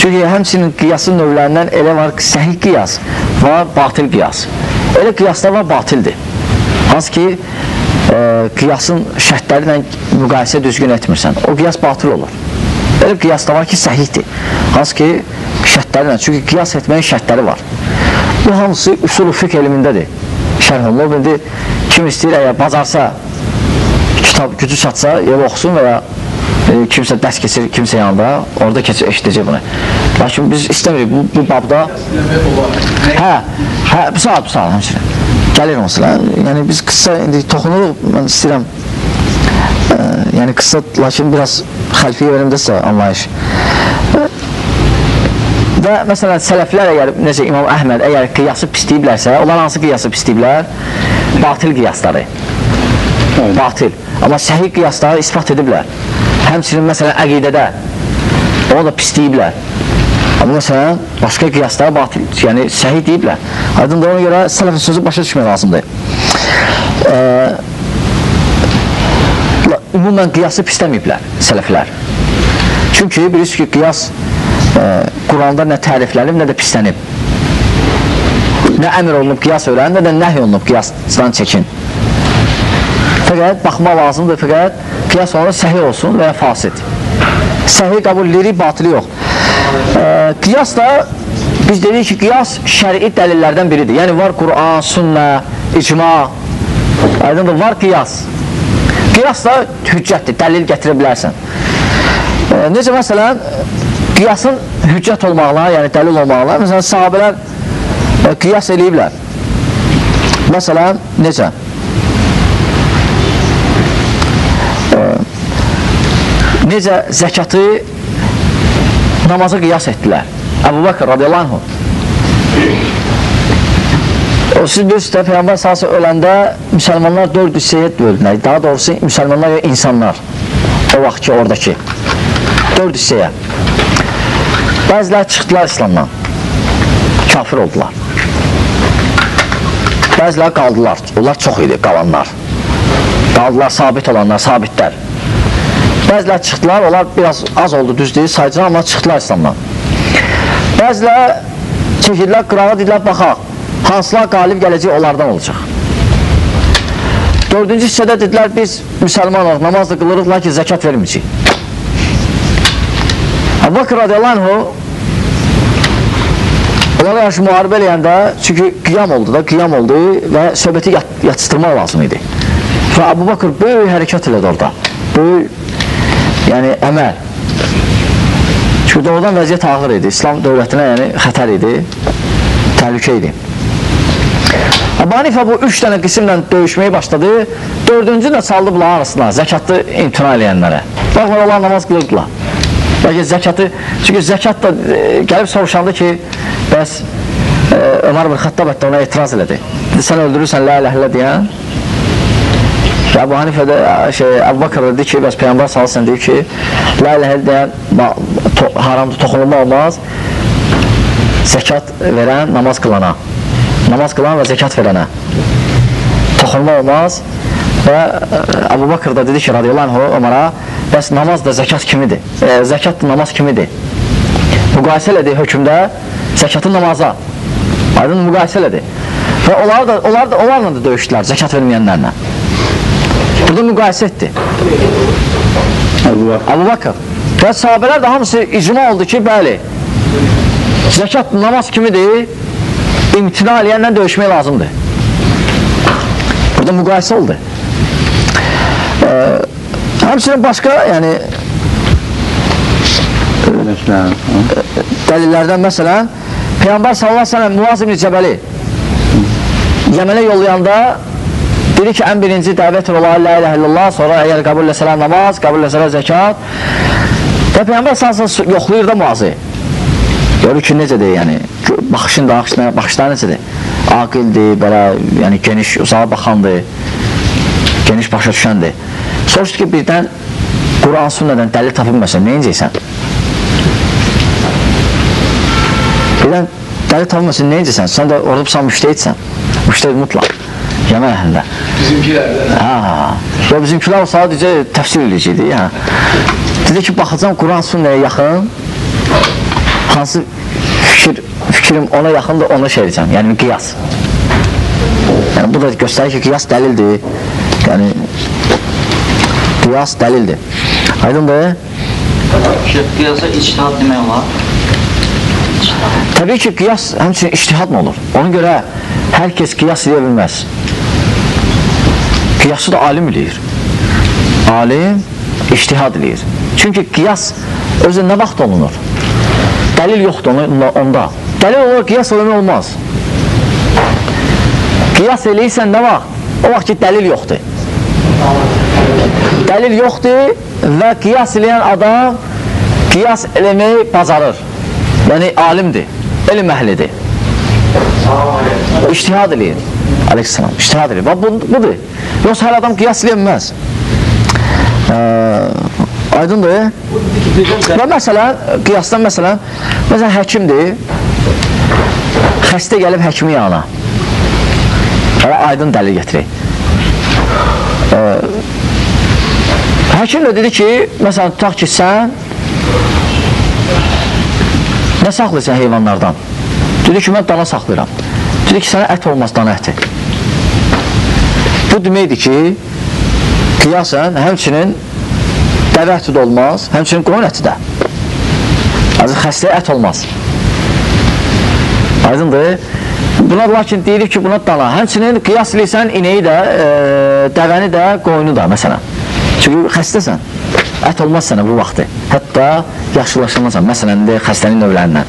Çünki həmçinin qiyasın növlərindən elə var ki, səhih qiyas, var batil qiyas. Elə qiyaslar var, batildir. Hansı ki, qiyasın şərtləri ilə müqayisə düzgün etmirsən. O qiyas batil olur. Elə qiyas da var ki, səhihdir. Hansı ki, şərtləri ilə. Çünki qiyas etməyin şərtləri var. Bu hamısı usul-u fiqh elmindədir. Şərh olunur. İndi kim istəyir, əgər bacarsa, kitab gücü çatsa, ev oxusun və ya kimsə dərs keçir, kimsə yanında, orada keçir, eşidəcək bunu. Lakin biz istəmirik bu babda. Hə, bu saat, həmçinin. Gəlir onsuz. Yəni biz qısa indi toxunuruq, mən istəyirəm. Yəni qısa, lakin biraz xəlfiyə verim də sizə anlayış. Və məsələn, sələflər əgər, necə İmam Əhməd, əgər qiyası pisləyiblərsə, onlar hansı qiyası pisləyiblər? Batil qiyasları. Batil. Amma səhih qiyasları ispat ediblər. Həmçinin məsələn, əqidədə onu da pisləyiblər. Amma məsələn, başqa qiyasları batil, yəni səhih deyiblər. Aydın da ona görə sələfin sözü başa düşmək lazımdır. Ümumən qiyası pisləməyiblər sələflər. Çünki bilirsiniz ki, qiyas Quranda nə təriflənib, nə də pislənib. Nə əmr olunub qiyas öyrənin, nə də nəhy olunub qiyasdan çəkin. Fəqət baxmaq lazımdır, fəqət qiyas olaraq səhih olsun və ya fasid. Səhih qəbul edirik, batili yox. Qiyas da, biz dedik ki, qiyas şəri dəlillərdən biridir. Yəni var Quran, sünnə, icma, aydındır, var qiyas. Qiyas da hüccətdir, dəlil gətirə bilərsən. Necə məsələn, qiyasın hüccət olmağına, yəni dəlil olmağına, məsələn, sahabələr qiyas eləyiblər. Məsələn, necə? Necə zəkatı namaza qiyas etdilər? Əbu Bakr radiyallahu anhu. O, siz bilirsiniz də, Peyğəmbər sallallahu əleyhi və səlləm öləndə müsəlmanlar 4 hissəyə bölündülər. Daha doğrusu, müsəlmanlar və insanlar o vaxt ki, oradakı 4 hissəyə. Bəziləri çıxdılar İslamdan, kafir oldular. Bəziləri qaldılar, onlar çox idi, qalanlar. Qaldılar, sabit olanlar, sabitlər. Bəziləri çıxdılar, onlar biraz az oldu, düz deyil, sayıcılar, amma çıxdılar İslamdan. Bəziləri çəkildilər, qırağa dedilər, baxaq, hansılar qalib gələcək, onlardan olacaq. Dördüncü hissədə dedilər, biz müsəlmanıq, namaz da qılırıq, lakin zəkat verməyəcəyik. Əbu Bakr radiyallahu anhu onlara qarşı müharibə eləyəndə, çünki qiyam oldu da, qiyam oldu və söhbəti yatışdırmaq lazım idi. Və Əbu Bakr böyük hərəkat elədi orada, böyük, yəni əməl. Çünki doğrudan vəziyyət ağır idi, İslam dövlətinə yəni xətər idi, təhlükə idi. Əbu Hanifə bu 3 dənə qismlə döyüşməyə başladı, dördüncü də saldı bunların arasına, zəkatı imtina eləyənlərə. Baxma, onlar namaz qılırdılar. Bəlkə zəkatı, çünki zəkat da gəlib soruşandı ki, bəs Ömər bin Xattab hətta ona etiraz elədi. Dedi, sən öldürürsən, la ilahe illallah deyən. Və Əbu Hanifə də, Əbu Bakr dedi ki, bəs Peyğəmbər sallallahu əleyhi və səlləm deyir ki, la ilahe illallah deyən haramdır, toxunulma olmaz. Zəkat verən namaz qılana. Namaz qılan və zəkat verənə toxunma olmaz. Və Əbu Bakır da dedi ki, radiyallahu anhu Ömərə, bəs namaz da zəkat kimidir? Zəkat da namaz kimidir? Müqayisə elədi hökmdə zəkatı namaza. Aydın müqayisə elədi. Və onlarla da döyüşdülər, zəkat verməyənlərlə. Burada müqayisə etdi Əbu Bakır. Və sahabələr də hamısı icma oldu ki, bəli, zəkat namaz kimidir, imtina eləyənlə döyüşmək lazımdır. Burada müqayisə oldu. Həmçinin başqa, yəni dəlillərdən məsələn, Peyğəmbər sallallahu əleyhi və səlləm Muaz ibn Cəbəli Yəmənə yollayanda dedi ki, ən birinci dəvət ola la ilahe illallah, sonra əgər qəbul eləsələr namaz, qəbul eləsələr zəkat. Və Peyğəmbər sallallahu əleyhi və səlləm yoxlayır da Muazı. Görür ki, necədir, yəni baxışın da, baxışlar necədir? Aqildir, belə, yəni geniş, uzağa baxandır, geniş başa düşəndir. Soruşdu ki, birdən Quran sünnədən dəlil tapılmasın, nə edəcəksən? Birdən dəlil tapılmasın, nə edəcəksən? Sən də orada sən müştehidsən. Müştehid mutlaq. Yəmən əhlində. Bizimkilər də. Hə. Ya bizimkilər o sadəcə təfsir eləyəcəkdi. Hə. Dedi ki, baxacam Quran sünnəyə yaxın, hansı fikrim ona yaxındır, ona şey edəcəm. Yəni qiyas. Yəni bu da göstərir ki, qiyas dəlildir. Yəni qiyas dəlildir. Aydındır? Qiyasa ictihad demək olar. Təbii ki, qiyas həmçinin ictihad mı olur? Ona görə hər kəs qiyas edə bilməz. Qiyası da alim eləyir. Alim ictihad eləyir. Çünki qiyas özü nə vaxt olunur? Dəlil yoxdur onda. Dəlil olur, qiyas eləmək olmaz. Qiyas eləyirsən nə vaxt? O vaxt ki, dəlil yoxdur. Dəlil yoxdur və qiyas eləyən adam qiyas eləməyi bacarır. Yəni, alimdir, elm əhlidir. İctihad eləyir. Aleykümselam, ictihad eləyir. Budur. Yoxsa hər adam qiyas eləyə bilməz. Aydındır. Və məsələn, qiyasdan məsələn, məsələn, həkimdir. Xəstə gəlib həkimin yanına. Hələ aydın dəlil gətirir. Həkim də dedi ki, məsələn, tutaq ki, sən nə saxlayırsan heyvanlardan? Dedi ki, mən dana saxlayıram. Dedi ki, sənə ət olmaz, dana əti. Bu deməkdir ki, qiyasən həmçinin dəvə əti də olmaz, həmçinin qoyun əti də. Ancaq xəstəyə ət olmaz. Aydındır? Buna lakin deyirik ki, buna dana. Həmçinin qiyas eləyirsən inəyi də, dəvəni də, qoyunu da, məsələn. Çünki xəstəsən, ət olmaz sənə bu vaxtı. Hətta yaxşılaşılmazsan, məsələn, xəstənin növlərindən.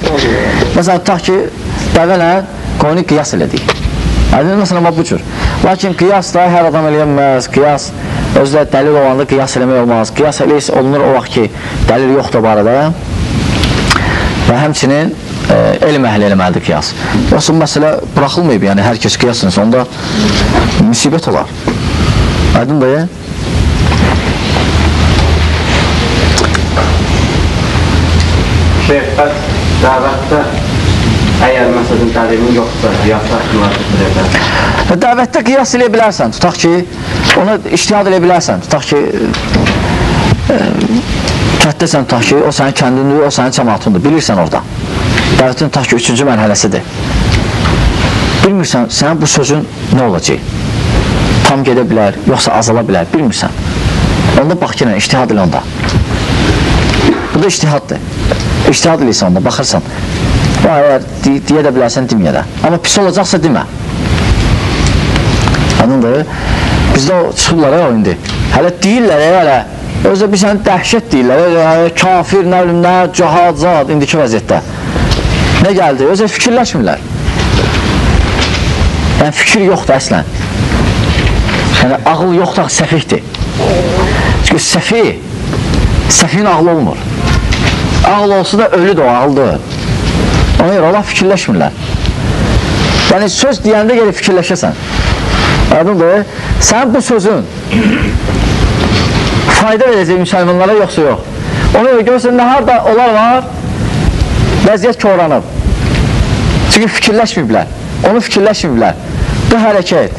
Məsələn, tutaq ki, dəvələ qoyunu qiyas elədik. Aydın, məsələn, bu cür. Lakin qiyas da hər adam eləyənməz, qiyas özdə dəlil olanda qiyas eləmək olmaz. Qiyas eləyirsə olunur o vaxt ki, dəlil yoxdur bu arada. Və həmçinin elm əhli eləməlidir qiyas. Yoxsa bu məsələ buraxılmayıb, yəni hər kəs qiyas eləsə, onda müsibət olar. Aydın dayı? Şeyh, bəs dəvətdə əgər məsələn dəlilin yoxsa, qiyasa gətirə bilərsən? Dəvətdə qiyas eləyə bilərsən, tutaq ki, ona ictihad eləyə bilərsən, tutaq ki, kətdəsən, tutaq ki, o sənin kəndindir, o sənin cəmaatındır, bilirsən orada. Dəvətin tutaq ki, üçüncü mərhələsidir. Bilmirsən, sənin bu sözün nə olacaq? Tam gedə bilər, yoxsa azala bilər, bilmirsən. Onda bax ki, ictihad elə onda. Bu da ictihaddır. İctihad eləyirsən onda, baxırsan. Əgər deyə də bilərsən, deməyə də. Amma pis olacaqsa demə. Anladın? Bizdə o çıxırlar o indi. Hələ deyirlər, hələ. Özə bir sənə dəhşət deyirlər. Hələ, kafir, nə bilim, nə, cahad, zad, indiki vəziyyətdə. Nə gəldi? Özə fikirləşmirlər. Yəni, fikir yoxdur əslən. Yəni, ağıl yoxdur, səfihdir. Çünki səfih, səfihin ağlı olmur. Ağıl olsa da ölüdür o, ağıldır. Ona görə onlar fikirləşmirlər. Yəni, söz deyəndə gəlib fikirləşəsən. Aydındır? Sən bu sözün fayda verəcək müsəlmanlara yoxsa yox. Ona görə görürsən, nə harada onlar var, vəziyyət koranıb. Çünki fikirləşməyiblər. Onu fikirləşməyiblər. Bu hərəkət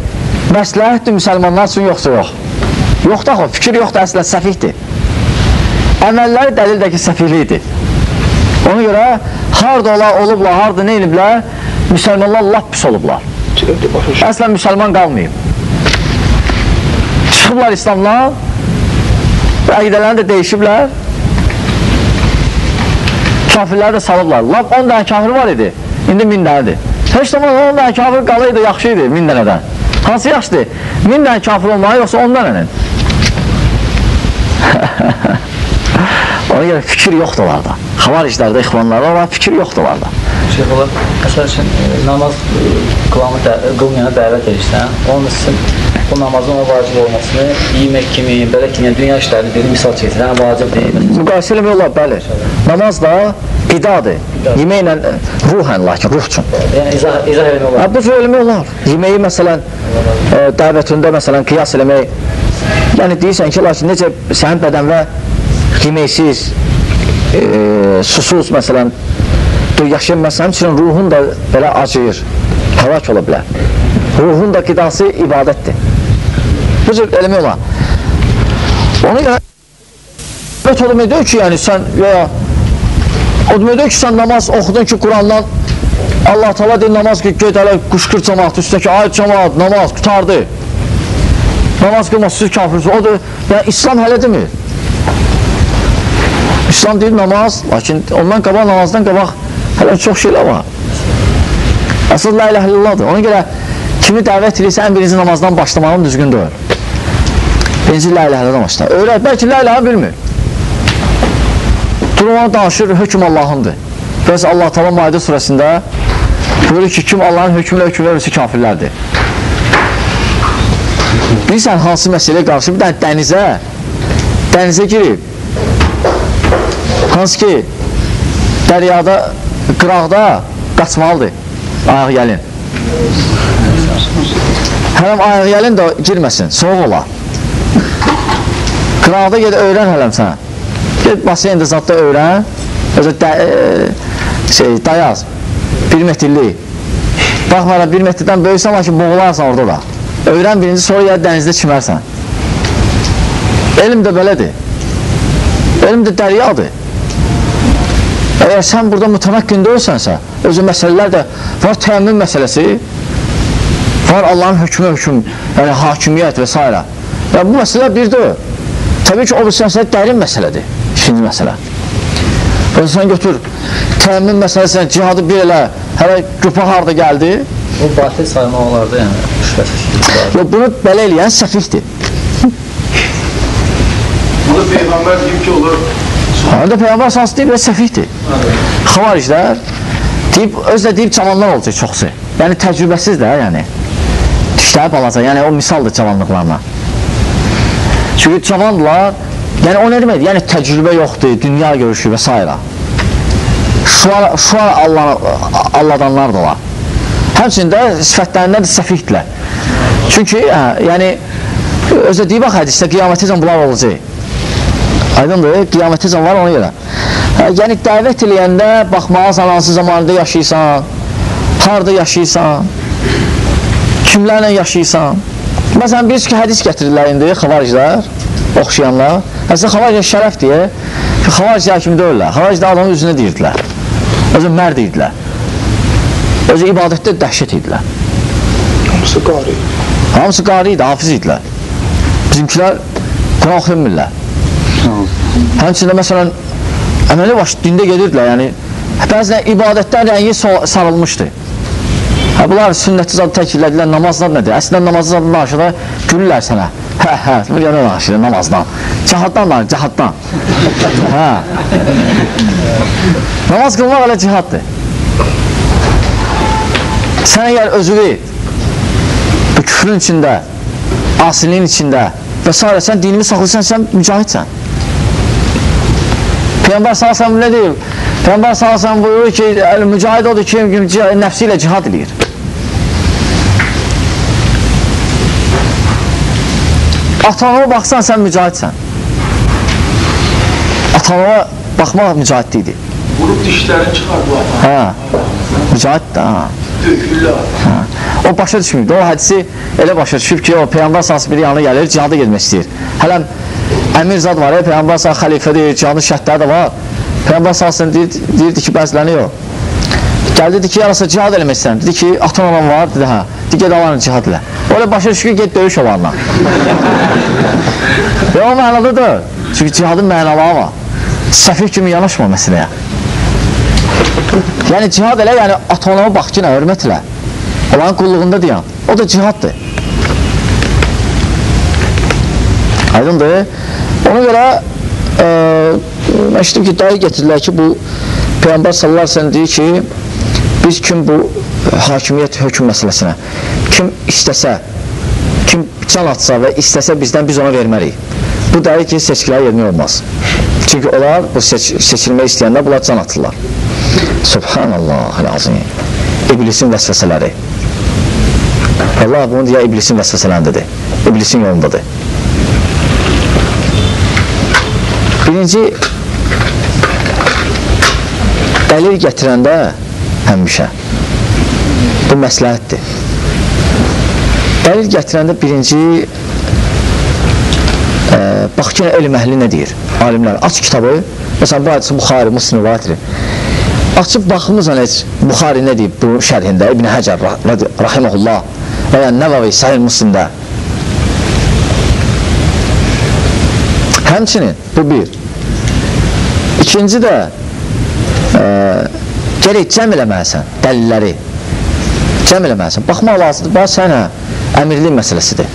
məsləhətdir müsəlmanlar üçün yoxsa yox? Yoxdur axı, fikir yoxdur, əslən səfihdir. Əməlləri dəlildir ki, səfihlikdir. Ona görə harada olublar, harada nə eliblər, müsəlmanlar lap pis olublar. Əslən müsəlman qalmayıb. Çıxıblar İslamdan və əqidələrini də dəyişiblər. Kafirləri də salıblar. Lap 10 dənə kafir var idi, indi 1000 dənədir. Heç zaman 10 dənə kafir qalaydı, yaxşı idi 1000 dənədən. Hansı yaxşıdır? 1000 dənə kafir olmalı, yoxsa 10 dənənin? Ona görə fikir yoxdur onlarda. Xavariclərdə, ixvanlarda olan fikir yoxdur onlarda. Şeyx olar, məsəl üçün, namaz qılmayana dəvət edirsən, onun üçün o namazın ona vacib olmasını yemək kimi, belə kimi, yəni dünya işlərini bir misal çəkirsən, vacib deyil. Müqayisə eləmək olar, bəli. Namaz da qidadır. Yeməklə, ruhən lakin, ruh üçün. Yəni izah eləmək olar. Bu cür eləmək olar. Yeməyi məsələn, dəvətində məsələn, qiyas eləmək, yəni deyirsən ki, lakin necə sənin bədənvə yeməksiz, susuz məsələn, yaşayan həmçinin ruhun da belə acıyır, həlak ola bilər. Ruhun da qidası ibadətdir. Bu cür eləmək olar. Ona görə o demək deyil ki, yəni sən ya, o demək deyil ki, sən namaz oxudun ki, Qurandan Allah Teala deyir namaz ki, get hələ qışqır cəmaat üstə ki, ay cəmaat, namaz qurtardı. Namaz qılmaz, siz kafirsiniz. Odur, yəni İslam hələ demir. İslam deyir namaz, lakin ondan qabaq, namazdan qabaq hələ çox şeylər var. Əsas la ilahe illallahdır. Ona görə kimi dəvət edirsə, ən birinci namazdan başlamağın düzgün deyil. Birinci la ilahe illallahdan başlar. Öyrət, bəlkə la ilahe bilmir. Durmadan danışır, hökm Allahındır. Bəs Allah Teala Maidə surəsində buyurur ki, kim Allahın hökmünə hökm verirsə kafirlərdir. Bilirsən hansı məsələyə qarşı bir dənə dənizə girib. Hansı ki, dəryada, qıraqda qaçmalıdır ayaq gəlin. Hələm ayaq gəlin də girməsin, soğuq olar. Qıraqda ged öyrən hələm sənə. Ged basendə zadda öyrən, özü dayaz, 1 metrlik. Baxmayaraq 1 metrdən böyüksən, lakin boğularsan orada da. Öyrən birinci, sonra ya dənizdə çimərsən. Elm də belədir. Elm də dəryadır. Əgər sən burada mütəməkkin deyilsənsə, özü məsələlər də var, təyəmmüm məsələsi, var Allahın hökmü, hökm, yəni hakimiyyət və s. Yəni, bu məsələ bir deyil. Təbii ki, o bir məsələ dərin məsələdir, ikinci məsələ. Özü sən götür, təyəmmüm məsələsində cihadı bir elə, hələ güpa harada gəldi? Bu batil sayma olardı, yəni, şübhəsiz. Yox, bunu belə eləyən səfihdir. Bunu Peyğəmbər deyib ki, olur. Onu da Peyğəmbər sallallahu deyib və səfihdir. Xavariclər deyib, özü də deyib cavanlar olacaq çoxsu. Yəni təcrübəsiz də, yəni. Dişləri balaca, yəni o misaldır cavanlıqlarına. Çünki cavandılar, yəni o nə deməkdir? Yəni təcrübə yoxdur, dünya görüşü və s. Şuar alladanlar da olar. Həmçinin də sifətlərindən də səfihdirlər. Çünki, yəni, özü də deyib, bax hədisdə qiyamətəcən bunlar olacaq. Aydındır, qiyamətəcən var ona görə. Yəni, dəvət eləyəndə baxmalısan, hansı zamanında yaşayırsan, harada yaşayırsan, kimlərlə yaşayırsan. Məsələn, bilirsiniz ki, hədis gətirirlər indi, xavariclər, oxşayanlar. Əslində, xavariclər şərəf deyə ki, xavariclər kimi deyirlər. Xavariclər adamın üzünə deyirdilər, özü mərd idilər. Özü ibadətdə dəhşət idilər. Hamısı qari. Hamısı qari idi, hafiz idilər. Bizimkilər Quran oxuyamırlar. Həmçində, məsələn, əməli baş dində gedirdilər, yəni, bəzən ibadətdən rəngi sarılmışdı. Hə, bunlar sünnəti zadı təkirlədilər, namazlar nədir? Əslində, namazı zadı danışırlar, gülürlər sənə. Hə, hə, bu yana danışır, namazdan. Cihaddan danışır, cihaddan. Hə. Namaz qılmaq elə cihaddır. Sən əgər özünü bu küfrün içində, asiliyin içində və s. sən dinini saxlayırsan, sən mücahidsən. Peyğəmbər sallallahu əleyhi və səlləm nə deyir? Peyğəmbər sallallahu əleyhi və səlləm buyurur ki, mücahid odur ki, nəfsi ilə cihad eləyir. Atanıma baxsan, sən mücahidsən. Atanıma baxmaq mücahidlikdir. Vurub dişlərini çıxardı atan. Hə. Mücahid də, ha. O başa düşməyibdi. O hədisi elə başa düşüb ki, o Peyğəmbər sallallahu biri yanına gəlir, cihada getmək istəyir. Hələm əmir zad var, Peyğəmbər sallallahu xəlifədir, cihadın şərtləri də var. Peyğəmbər sallallahu deyirdi ki, bəzilərini yox. Gəldi, dedi ki, yarasa cihad eləmək istəyirəm. Dedi ki, atan olan var, dedi, hə. Dedi, ged onlarla cihad elə. O elə başa düşür ki, get döyüş onlarla. Və o mənadadır. Çünki cihadın mənaları var. Səfih kimi yanaşma məsələyə. Yəni cihad elə, yəni ata-anama bax ki, nə, hörmət elə. Onların qulluğunda deyən. O da cihaddır. Aydındır. Ona görə eşitdim ki, dayı getirdilər ki, bu Peyğəmbər sallallahu əleyhi və səlləm deyir ki, biz kim bu hakimiyyət hökm məsələsinə, kim istəsə, kim can atsa və istəsə bizdən, biz ona verməliyik. Bu dəlil ki, seçkilərə yermək olmaz. Çünki onlar, bu seçilmək istəyənlər, bunlar can atırlar. Subhanallah, İblisin vəsvəsələri. Allah bunu deyə İblisin vəsvəsələrindedir. İblisin yolundadır. Birinci, dəlil gətirəndə həmişə bu məsləhətdir. Dəlil gətirəndə birinci, bax ki, elm əhli nə deyir? Alimlər, aç kitabı, məsələn, bu hədisi Buxari, Müslim rivayət edir. Açıb baxımızdan heç Buxari nə deyib bu şərhində, İbn Həcər rahimehullah və ya Nəvavi Sahih Müslimdə. Həmçinin, bu bir. İkinci də, gərək cəm eləməlisən dəlilləri. Cəm eləməlisən. Baxmaq lazımdır, bax sənə əmirlik məsələsidir.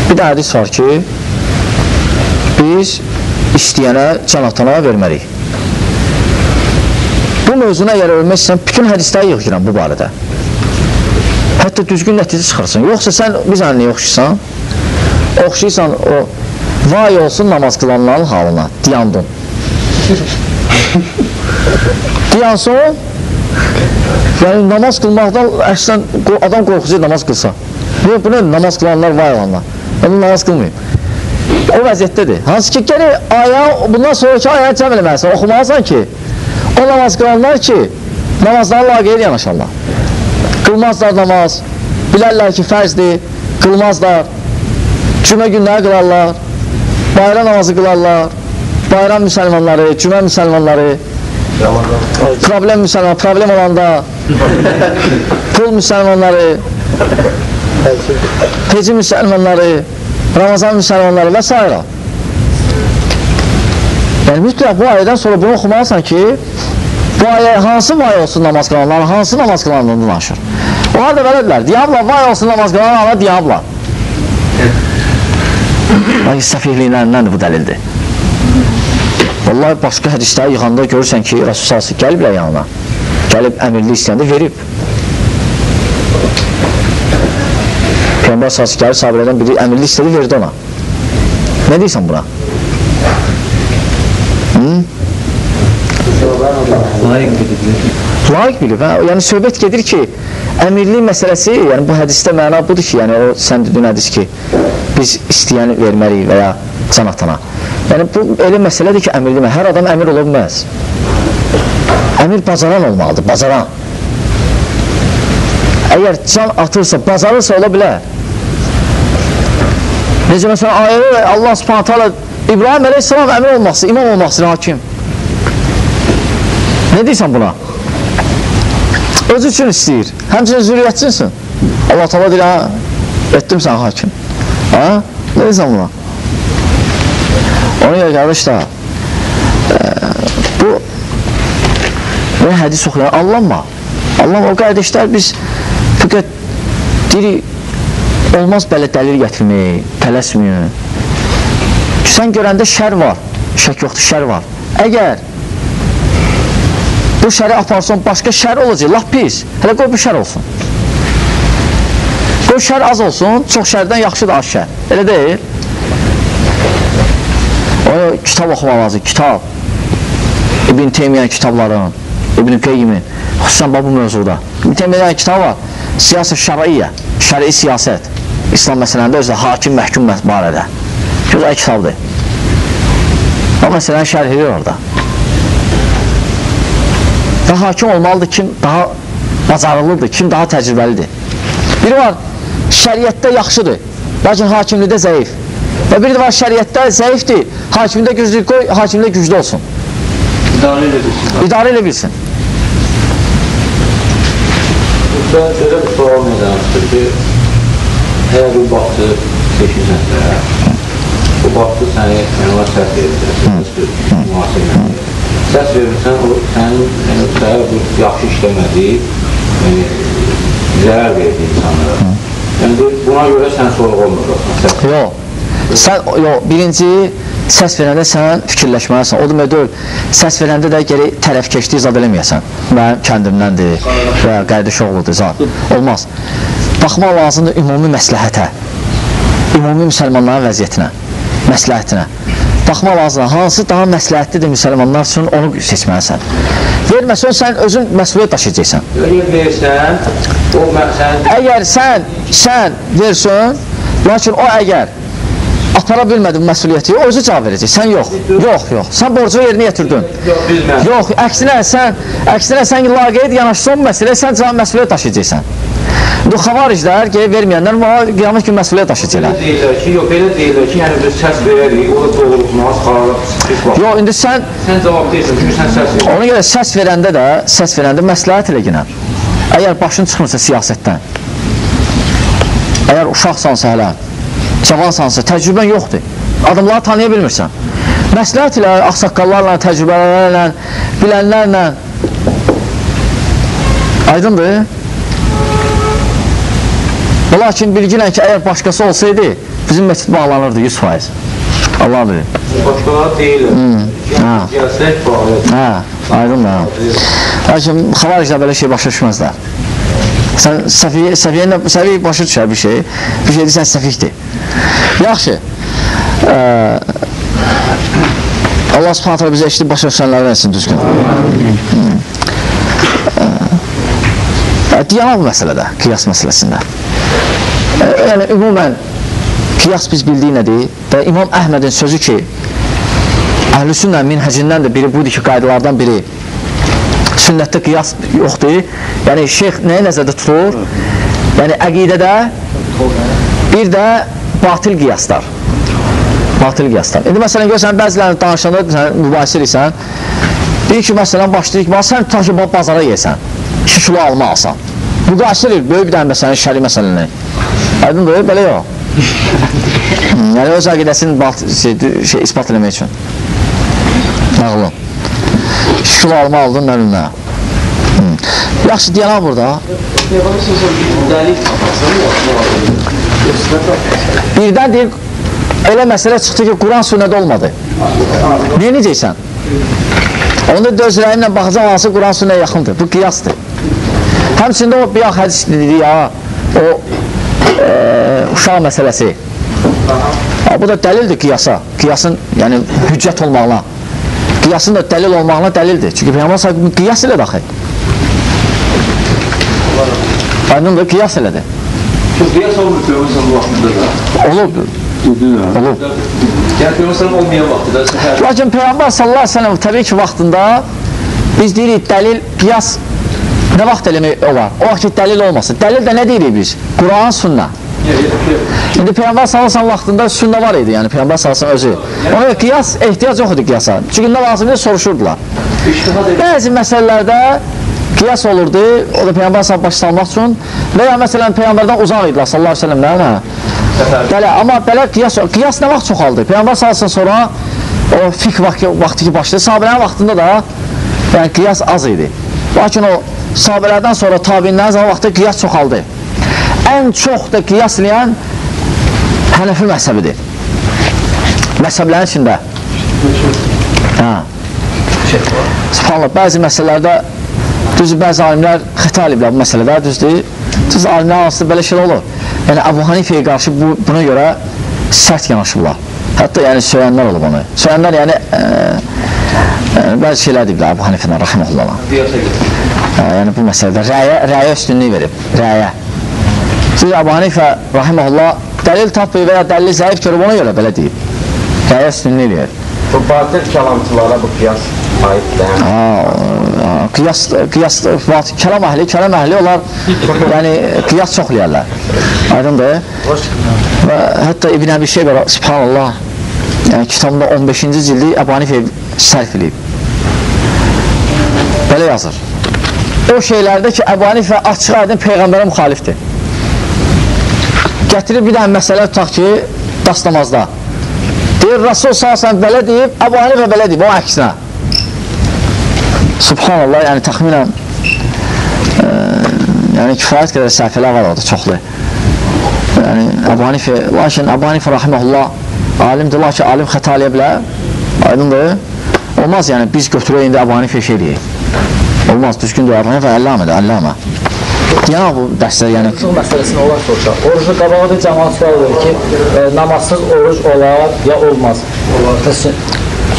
Bir də hədis var ki, biz istəyənə, can atana verməliyik. Bu mövzuna əgər ölmək istəyirsən, bütün hədisləri yığıram bu barədə. Hətta düzgün nəticə çıxarsan. Yoxsa sən biz niyə oxşuysan? Oxşuysan o vay olsun namaz qılanların halına, diyandın. Diyansın, yəni namaz qılmaqdan əslən adam qorxucu namaz qılsa. Bu nə namaz qılanlar vay olanlar. Onu namaz qılmayıb. O vəziyyətdədir. Hansı ki, gərək aya, bundan sonraki aya cəm eləməlisən, oxumalısan ki, o namaz qılanlar ki, namazlara laqeyd yanaşarlar. Qılmazlar namaz, bilərlər ki, fərzdir, qılmazlar, cümə günləri qılarlar, bayram namazı qılarlar, bayram müsəlmanları, cümə müsəlmanları, problem müsəlmanları, problem olanda, pul müsəlmanları, heci müsəlmanları, Ramazan müsəlmanları və s. Yəni, mütləq bu ayədən sonra bunu oxumalısan ki, bu ayə hansı vay olsun namaz qılanlar, hansı namaz qılanlarını danışır. Onlar da belədirlər, diyablar, vay olsun namaz qılanlar, diyablar. Lakin səfihliklərindəndir bu dəlildir. Vallahi başqa hədisləri yığanda görürsən ki, Rasul sallallahu gəliblər yanına, gəlib əmirlik istəyəndə verib. Peyğəmbər sallallahu gəlib sahabələrdən biri əmirlik istədi, verdi ona. Nə deyirsən buna? Layiq bilib. Layiq bilib, hə? Yəni söhbət gedir ki, əmirlik məsələsi, yəni bu hədisdə məna budur ki, yəni o sən dediyin hədis ki, biz istəyəni verməliyik və ya can atana. Yəni bu elə məsələdir ki, əmirlik, hər adam əmir ola bilməz. Əmir bacaran olmalıdır, bacaran. Əgər can atırsa, bacarırsa ola bilər. Necə məsələn, ayədə Allah subhanətə alə İbrahim əleyhissalam əmir olmaq istəyir, imam olmaq istəyir, hakim. Nə deyirsən buna? Özü üçün istəyir, həmçinin zürriyyətçinsin. Allah Teala deyir, hə, etdim sən hakim. Hə? Nə deyirsən buna? Ona görə qardaşlar, bu hədis oxuyan allanma. Allanma, o qardaşlar biz fəqət deyirik, olmaz belə dəlil gətirmək, tələsməyin. Sən görəndə şər var, şək yoxdur, şər var. Əgər bu şəri aparsan, başqa şər olacaq, lap pis. Hələ qoy bu şər olsun. Qoy şər az olsun, çox şərdən yaxşıdır az şər. Elə deyil. O kitab oxumaq lazım, kitab. İbn Teymiyyənin kitablarının, İbn Qeyyimin, xüsusən bu mövzuda. İbn Teymiyyənin kitabı var, siyasət şəriyyə, şəri siyasət. İslam məsələndə özü də hakim, məhkum barədə. Gözəl kitabdır. O məsələni şərh edir orada. Və hakim olmalıdır kim daha bacarıqlıdır, kim daha təcrübəlidir. Biri var, şəriətdə yaxşıdır, lakin hakimlikdə zəif. Və biri də var, şəriətdə zəifdir, hakimdə güclü, qoy, hakimdə güclü olsun. İdarə elə bilsin. İdarə elə bilsin. Mən belə bir sual nədəndir ki, əgər bir vaxtı seçirsənsə, o vaxtı səni ona səs verirsən, mühasibə. Səs verirsən, o sənin sənə yaxşı işləmədi, zərər verdi insanlara. Yəni, buna görə sən sorğu olmayacaqsan. Yox, yox, birinci, səs verəndə sən fikirləşməlisən. O demək deyil, səs verəndə də geri tərəfkeşliyi zad eləməyəsən. Mənim kəndimdəndir və qardaş oğludur, zad. Olmaz. Baxmaq lazımdır ümumi məsləhətə, ümumi müsəlmanların vəziyyətinə, məsləhətinə. Baxmaq lazımdır, hansı daha məsləhətlidir müsəlmanlar üçün, onu seçməlisən. Verməsən, sən özün məsuliyyət daşıyacaqsan. Əgər versən, o sən... Əgər sən versən, lakin o əgər apara bilmədi bu məsuliyyəti, o özü cavab verəcək, sən yox, yox, yox, sən borcu yerinə yetirdin. Yox, əksinə sən laqeyd yanaşsan bu məsələyə, sən cavab məsuliyyət daşıyacaqsan. İndi xavariclər, qeyb verməyənlər qiyamət günü məsuliyyət daşıyacaqlar. Belə deyirlər ki, yox, belə deyirlər ki, yəni biz səs verərik, o da doğrultmaz, xarab, pis vaxt. Yox, indi sən... Sən cavab deyirsən, çünki sən səs verirsən. Ona görə səs verəndə də, səs verəndə məsləhət elə günə. Əgər başın çıxmırsa siyasətdən, əgər uşaqsansa hələ, cavansansa, təcrübən yoxdur, adamları tanıya bilmirsən. Məsləhət ilə, ağsaqqallarla, təcrübələrlə, bilənlərlə. Aydındır? Lakin bilginən ki, əgər başqası olsaydı, bizim məscid bağlanırdı 100%. Allah bilir. Başqaları deyirlər. Gəlsək bağlayır. Hə, aydındır. Lakin xavariclər belə şey başa düşməzlər. Sən səfih başa düşər bir şey. Bir şey deyirsən, səfihdir. Yaxşı. Allah subhanət hala bizə eşidib başa düşənlərdən etsin düzgün. Diyalog bu məsələdə, qiyas məsələsində. Yəni, ümumən, qiyas biz bildiyi nədir? Və İmam Əhmədin sözü ki, Əhl-i Sünnə minhəcindən də biri budur ki, qaydalardan biri sünnətdə qiyas yoxdur. Yəni, şeyx nəyi nəzərdə tutur? Yəni, əqidədə bir də batil qiyaslar. Batil qiyaslar. İndi, məsələn, görürsən, bəzilərini danışanda, mübahisə edirsən, deyir ki, məsələn, başlayır ki, sən tutar ki, bazara yersən, 2 kilo alma alsan. Müqayisə edir, böyük bir dənə məsələni, şəri məsələni. Aydındır, belə yox. Yəni, öz əqidəsini ispat eləmək üçün. Nağlı. 2 kilo alma aldın, nə bilim nə. Yaxşı, deyən burada. Birdən deyir, elə məsələ çıxdı ki, Quran sünnədə olmadı. Niyə necəksən? Onda öz rəyimlə baxacaq, hansı Quran sünnəyə yaxındır. Bu qiyasdır. Həmçində o bir hədis dedi ya, o uşaq məsələsi. Bu da dəlildir qiyasa. Qiyasın, yəni hüccət olmağına. Qiyasın da dəlil olmağına dəlildir. Çünki Peyğəmbər sallallahu qiyas elə daxil. Aydındır, qiyas elədir. Qiyas olmur Peyğəmbər sallallahu vaxtında da. Olub. Olub. Yəni Peyğəmbər sallallahu olmayan vaxtında. Lakin Peyğəmbər sallallahu əleyhi və səlləm təbii ki, vaxtında biz deyirik dəlil, qiyas nə vaxt eləmək olar? O vaxt ki, dəlil olmasın. Dəlil də nə deyirik biz? Quran, sünnə. İndi Peyğəmbər sallallahu əleyhi və səlləm vaxtında sünnə var idi, yəni Peyğəmbər sallallahu əleyhi və səlləm özü. Ona görə qiyas ehtiyac yox idi qiyasa. Çünki nə lazım idi, soruşurdular. Bəzi məsələlərdə qiyas olurdu, o da Peyğəmbər sallallahu baş salmaq üçün və ya məsələn Peyğəmbərdən uzaq idilər sallallahu əleyhi və səlləm, hə? Belə, amma belə qiyas, qiyas nə vaxt çoxaldı? Peyğəmbər sallallahu əleyhi və səlləm sonra o fiqh vaxtı ki başladı. Sahabələrin vaxtında da yəni qiyas az idi. Lakin o sahabələrdən sonra tabiinlərin zaman vaxtı qiyas çoxaldı. Ən çox da qiyas eləyən Hənəfi məzhəbidir. Məzhəblərin içində. Hə. Subhanallah, bəzi məsələlərdə düzdür, bəzi alimlər xəta eləyiblər bu məsələdə, düzdür. Düz alimlər arasında belə şey olur. Yəni, Əbu Hanifəyə qarşı buna görə sərt yanaşıblar. Hətta yəni söyənlər olub onu. Söyənlər yəni bəzi şeylər deyiblər Əbu Hanifədən, rəhməhullah. Yəni bu məsələdə rəyə üstünlük verib, rəyə. Çünki Əbu Hanifə, rəhməhullah, dəlil tapmayıb və ya dəlili zəif görüb, ona görə belə deyib. Rəyə üstünlük verir. Bu batil kəlamçılara bu qiyas aiddir. Qiyas, kəlam əhli onlar, yəni qiyas çox eləyərlər. Aydındır. Və hətta İbn Əbi Şeybə, subhanallah, yəni kitabında 15-ci cildi Əbu Hanifə sərf eləyib. Belə yazır. O şeylərdə ki, Əbu Hanifə açıq aydın Peyğəmbərə müxalifdir. Gətirir bir dənə məsələ tutaq ki, dastamazda. Deyir, Rasul s.ə.v belə deyib, Əbu Hanifə belə deyib, o əksinə. Subhanallah, yəni təxminən yəni kifayət qədər səhifələr var orada, çoxlu. Yəni Əbu Hanifə, lakin Əbu Hanifə rahiməhullah alimdir, lakin alim xəta eləyə bilər, aydındır. Olmaz, yəni biz götürək indi Əbu Hanifə şey deyək. Olmaz, düzgündür, Əbu Hanifə əlləmədir, əlləmə. Yəni bu dərslər, yəni... Orucluq məsələsini olar soruşaq. Oruclu qabağa da cəmaat sual verir ki, namazsız oruc olar ya olmaz.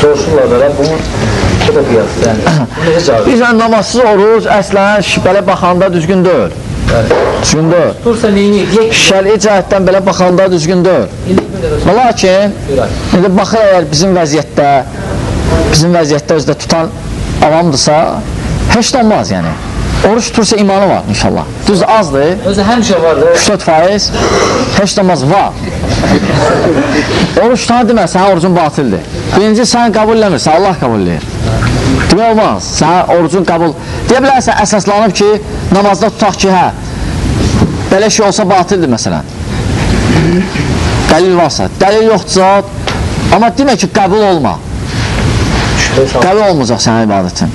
Soruşurlar belə, bunu bu da qiyas, yəni. Bu necə cavab? Bizən namazsız oruc əslən belə baxanda düzgün deyil. Düzgün deyil. Tutursa neyini? Şər'i cəhətdən belə baxanda düzgün deyil. Lakin, indi baxır əgər bizim vəziyyətdə özdə tutan avamdırsa, heç də olmaz yəni. Oruç tutursa imanı var inşallah. Düz azdır. Özü həmişə var. 44%, heç də olmaz var. Oruç tutan demə, sənin orucun batildir. Birinci, sən qəbul eləmirsən, Allah qəbul eləyir. Demək olmaz, sənin orucun qəbul... Deyə bilərsən, əsaslanıb ki, namazda tutaq ki, hə, belə şey olsa batildir məsələn. Dəlil varsa, dəlil yoxdursa, amma demə ki, qəbul olma. Qəbul olmayacaq sənin ibadətin.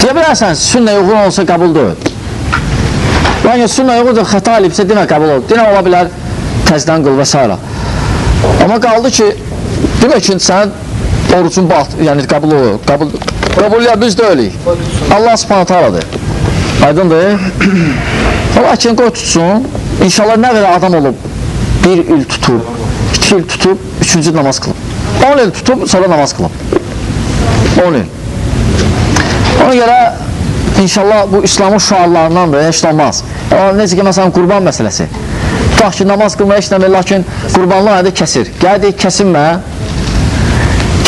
Deyə bilərsən, sünnə uyğun olsa qəbul deyil. Lakin sünnə uyğundur, xəta eləyibsə demə qəbul olur. Demə ola bilər, təzdən qıl və s. Amma qaldı ki, demə ki, sənin orucun bat, yəni qəbul olur. Qəbul ya biz deyilik. Allah subhanahu ta'aladır. Aydındır. Lakin qoy tutsun. İnşallah nə qədər adam olub, bir il tutub, 2 il tutub, 3-cü namaz qılıb. 10 il tutub, sonra namaz qılıb. 10 il. Ona görə inşallah bu İslamın şüarlarındandır, heç də olmaz. Necə ki, məsələn, qurban məsələsi. Tutaq ki, namaz qılmaya heç nəmir, lakin qurbanlıq ayda kəsir. Gəl deyik, kəsinmə,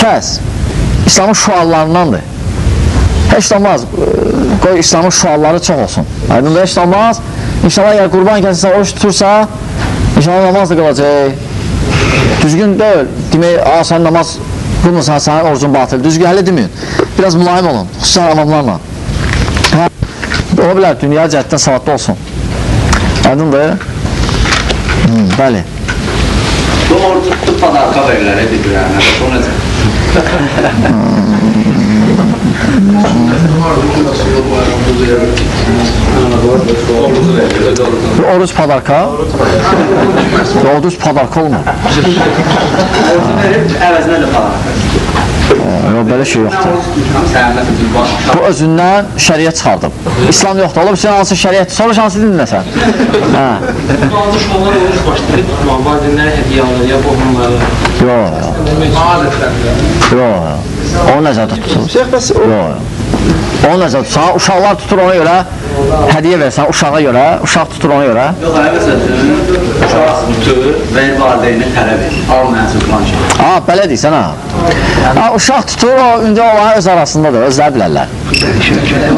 kəs. İslamın şüarlarındandır. Heç də olmaz. Qoy İslamın şüarları çox olsun. Aydındır, heç də olmaz. İnşallah əgər qurban kəsirsə, oruç tutursa, inşallah namaz da qılacaq. Düzgün deyil. Demək, sən namaz qılmırsan, sənin orucun batil. Düzgün hələ deməyin. Biraz mülayim olun, xüsusən avamlarla. Hə, ola bilər, dünya cəhətdən savadlı olsun. Aydındır? Bəli. Bu orucu tutub padarka verirlər, bir-birlərinə. O necə? Oruc padarka? Oruc padarka olmur. Orucu verir, əvəzinə də padarka. Yox, belə şey yoxdur. Bu özündən şəriət çıxardıb. İslam yoxdur. Ola bilsin, hansı şəriət? Soruş hansı dindin sən? Bazı uşaqlar oruc başlayır tutmaq, valideynlərə hədiyyə alır, ya qohumları. Yox, yox. Onu nəzərdə tutur. Yox, onu nəzərdə tutur. Uşaqlar tutur ona görə, hədiyyə versən uşağa görə, uşaq tutur ona görə. Yox, məsəl üçün, uşaq tutur və valideyni tələb edir. Al mənə filan şey. Ha, belə deyirsən ha. Ha, uşaq tutur, o indi onların öz arasındadır, özləri bilərlər.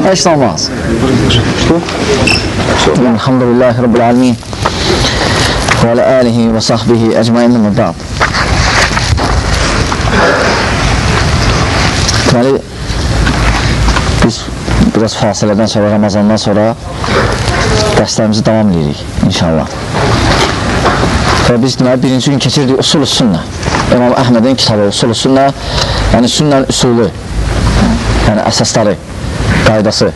Heç də olmaz. Elhamdülillahi Rabbil alemin və alə alihi və sahbihi ecmain və ba'd. Deməli, biz biraz fasilədən sonra, Ramazandan sonra dərslərimizi davam edirik inşallah. Və biz deməli, birinci gün keçirdik Usul-ü Sünnə. İmam Əhmədin kitabı Usul-ü Sünnə, yəni sünnənin üsulu, yəni əsasları, qaydası.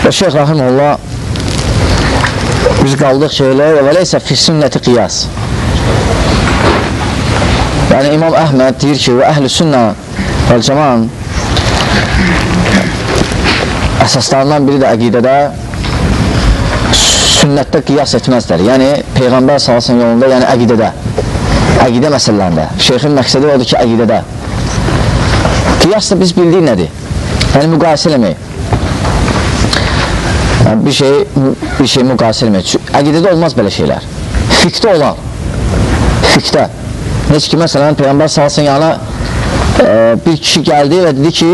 Və Şeyx Rahimullah biz qaldıq şeylə və leysə fi sünnəti qiyas. Yəni İmam Əhməd deyir ki, və əhl-i sünnə vəl cəman əsaslarından biri də əqidədə sünnətdə qiyas etməzlər. Yəni Peyğəmbər sallallahu əleyhi və səlləm yolunda, yəni əqidədə, əqidə məsələlərində. Şeyxin məqsədi odur ki, əqidədə. Qiyas da biz bildik nədir? Yəni müqayisə eləmək. Yəni, bir şey müqayisə eləmək. Əqidədə olmaz belə şeylər. Fiqhdə olar. Fiqhdə. Necə ki, məsələn, Peyğəmbər sallallahu əleyhi və səlləm yanına bir kişi gəldi və dedi ki,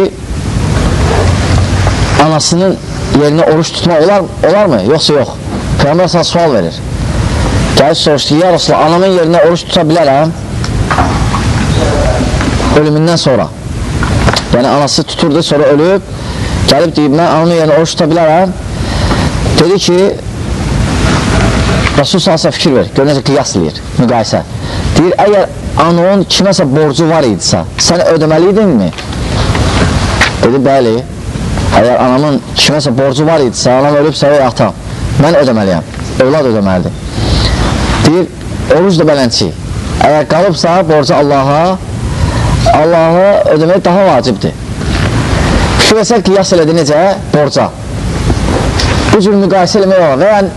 anasının yerinə oruç tutmaq olar mı? Yoxsa yox. Peyğəmbər sana sual verir. Gəlib soruşdu, ya Rasulullah, anamın yerinə oruç tuta bilərəm ölümündən sonra. Yəni, anası tuturdu, sonra ölüb, gəlib deyib, mən anamın yerinə oruç tuta bilərəm. Dedi ki, Rasul sallallahu fikir ver, gör necə qiyas eləyir, müqayisə. Deyir, əgər ananın kiməsə borcu var idisə, sən ödəməliydinmi? Dedi, bəli. Əgər anamın kiməsə borcu var idisə, anam ölübsə və atam, mən ödəməliyəm, övlad ödəməlidir. Deyir, oruc da beləncə. Əgər qalıbsa borcu Allaha, Allaha ödəmək daha vacibdir. Fikir versən, qiyas elədi necə? Borca. Bu cür müqayisə eləmək olar. Və yəni,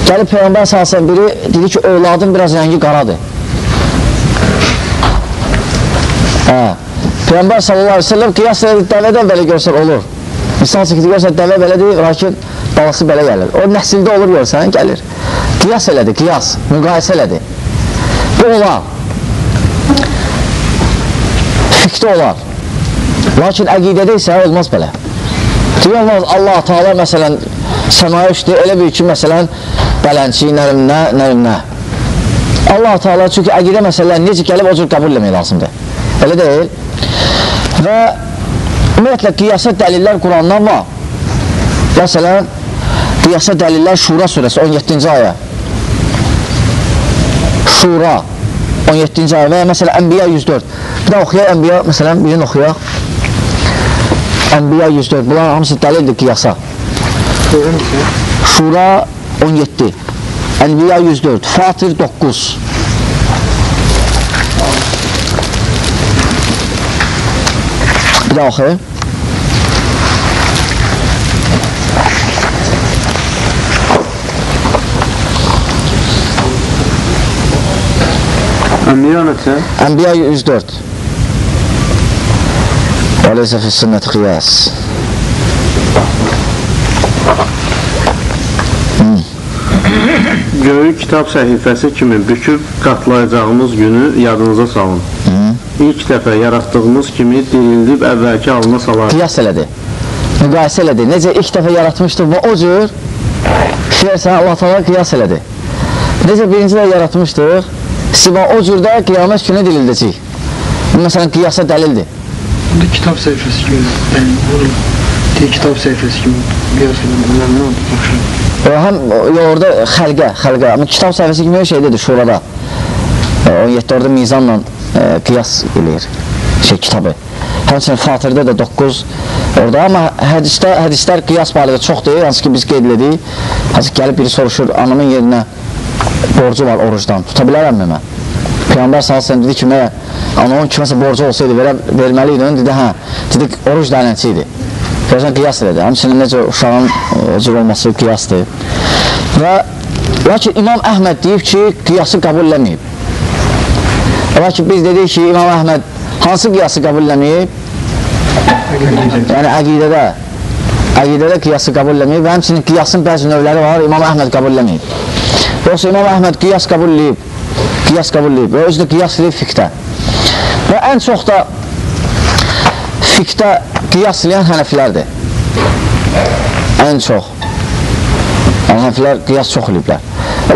gəlib Peyğəmbər sallallahu əleyhi və səlləm biri dedi ki, övladın biraz rəngi qaradır. Peyğəmbər sallallahu əleyhi və səlləm qiyas elədi, dəvədən belə görsən olur. Misal çəkdi, görsən dəvə belədir, lakin balası belə gəlir. O nəsildə olur görsən, gəlir. Qiyas elədi, qiyas, müqayisə elədi. Bu olar. Fiqhdə olar. Lakin əqidədə isə olmaz belə. Deyək olmaz, Allah Teala məsələn səmaya uçdu, elə bir ki, məsələn, bələnçi, nərimnə, nərimnə. Allah Teala, çünki əqidə məsələləri necə gəlib, o cür qəbul eləmək lazımdır. Elə deyil. Və ümumiyyətlə, qiyasa dəlillər Qurandan var. Məsələn, qiyasa dəlillər Şura surəsi, 17-ci ayə. Şura, 17-ci ayə və ya məsələn, Ənbiya 104. Bir də oxuyaq, Ənbiya, məsələn, birini oxuyaq. Ənbiya 104, bunların hamısı dəlildir qiyasa. Şura 17, Ənbiya 104, Fatir 9. Bir daha oxuyaq. Ənbiya neçə? Ənbiya 104. Və leysə fi sünnəti qiyas. Göyü kitab səhifəsi kimi büküb qatlayacağımız günü yadınıza salın. İlk dəfə yaratdığımız kimi dirildib əvvəlki halına salar. Qiyas elədi, müqayisə elədi. Necə ilk dəfə yaratmışdıq və o cür fikirlərsən, Allah Teala qiyas elədi. Necə birinci dəfə yaratmışdıq, siba o cürdə qiyamət günü dirildəcək. Məsələn, qiyasa dəlildir. Burada kitab səhifəsi kimi, yəni bunu deyir, kitab səhifəsi kimi qiyas elədi. Nə oldu? Həm orada xəlqə, amma kitab səhifəsi kimi şeydədir, şurada. 17 orada mizanla qiyas eləyir, kitabı. Həmçinin Fatirdə də 9 orada, amma hədislər qiyas barədə çoxdur, hansı ki biz qeyd elədik. Hansı ki gəlib biri soruşur, anamın yerinə borcu var orucdan, tuta bilərəmmi mən? Peyğəmbər sallallahu əleyhi və səlləm dedi ki, məyə anamın kiməsə borcu olsaydı, verməli idi, dedi, hə, dedi, oruc dənəçi idi. Görürsən, qiyas elədi. Həmçinin necə uşağın cür olması qiyasdır. Və lakin İmam Əhməd deyib ki, qiyası qəbul eləməyib. Lakin biz dedik ki, İmam Əhməd hansı qiyası qəbul eləməyib? Yəni əqidədə qiyası qəbul eləməyib və həmçinin qiyasın bəzi növləri var, İmam Əhməd qəbul eləməyib. Yoxsa İmam Əhməd qiyas qəbul eləyib, və özü də qiyas eləyib fiqhdə. Və ən çox da fiqhdə qiyas eləyən hənəfilərdir. Ən çox. Yəni, hənəfilər qiyas çox eləyiblər.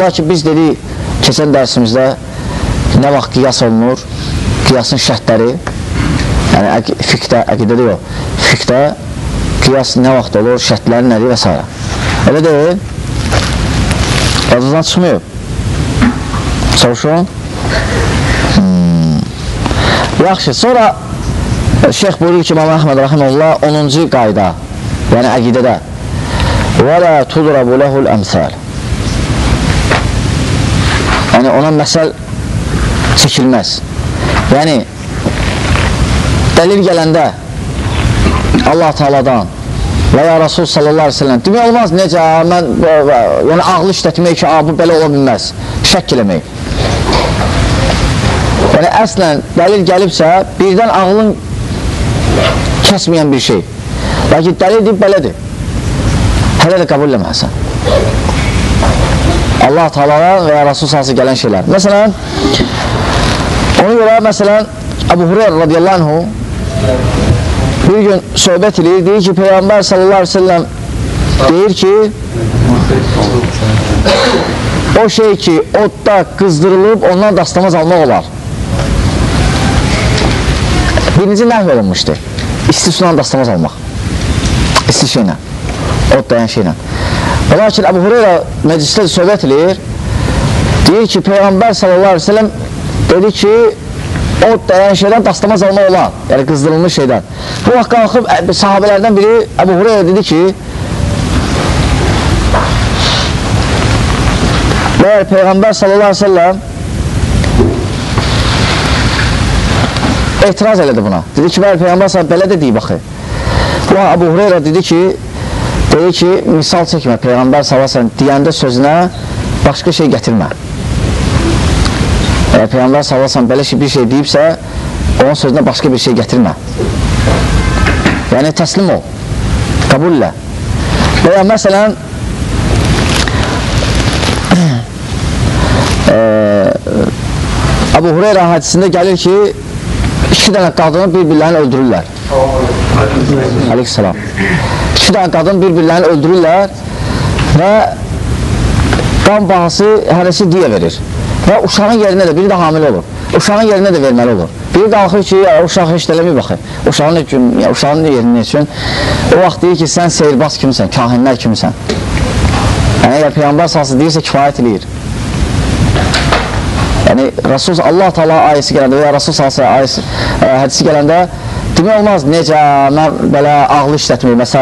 Lakin biz dedik, keçən dərsimizdə nə vaxt qiyas olunur, qiyasın şərtləri, yəni fiqhdə, əqidədə yox, fiqhdə qiyas nə vaxt olur, şərtləri nədir və s. Elə deyil, yadınızdan çıxmıyor. Soruşun. Yaxşı, sonra Şeyx buyurur ki, İmam Əhməd rəhiməhullah 10-cu qayda, yəni əqidədə və lə tudrabu ləhul əmsəl. Yəni ona məsəl çəkilməz. Yəni dəlil gələndə Allah Teala'dan və ya Rasul sallallahu aleyhi ve sellem demək olmaz necə, mən yəni ağlı işlətmək ki, bu belə ola bilməz, şəkk eləmək. Yəni əslən dəlil gəlibsə birdən ağlın kəsməyən bir şey. Lakin dəlil deyib belədir. Hələ də qəbul eləməlisən. Allah Teala'ya və ya Rasul sallallahu gələn şeylər. Məsələn, ona görə məsələn Əbu Hureyra radiyallahu anhu bir gün söhbət eləyir, deyir ki, Peyğəmbər sallallahu aleyhi ve sellem deyir ki, o şey ki, odda qızdırılıb, ondan dastamaz almaq olar. Birinci nəhv olunmuşdur. İsti sudan dastamaz almaq. İsti şeylə, od dayan şeylə. Lakin Əbu Hureyra məclisdə söhbət eləyir, deyir ki, Peyğəmbər sallallahu aleyhi ve sellem dedi ki, od dayan şeydən dastamaz almaq olar, yəni qızdırılmış şeydən. Bu vaxt qalxıb sahabələrdən biri Əbu Hureyra dedi ki, məyər Peyğəmbər sallallahu aleyhi ve sellem etiraz elədi buna. Dedi ki, məyər Peyğəmbər sallallahu belə də deyib axı. Bu Əbu Hureyra dedi ki, misal çəkmə, Peyğəmbər sallallahu aleyhi ve sellem deyəndə sözünə başqa şey gətirmə. Əgər Peyğəmbər sallallahu aleyhi ve sellem belə bir şey deyibsə, onun sözünə başqa bir şey gətirmə. Yəni, təslim ol, qəbullə. Və ya məsələn, Əbu Hureyra hədisində gəlir ki, iki dənə qadını bir-birlərini öldürürlər. Aleykümselam. İki dənə qadın bir-birlərini öldürürlər və qan bahası hərəsi diyə verir. Və uşağın yerinə də, biri də hamilə olur. Uşağın yerinə də verməli olur. Biri də axır ki, uşaq heç də eləmir baxır. Uşağın yerinə üçün. O vaxt deyir ki, sən seyrbaz kimsən, kahinlər kimsən. Yəni, əgər Peyğəmbər sallallahu deyirsə, kifayət eləyir. Yəni, Rasul Allah Teala ayəsi gələndə və ya Rasul sallallahu ayəsi hədisi gələndə demək olmaz necə mən belə ağlı işlətmir və s.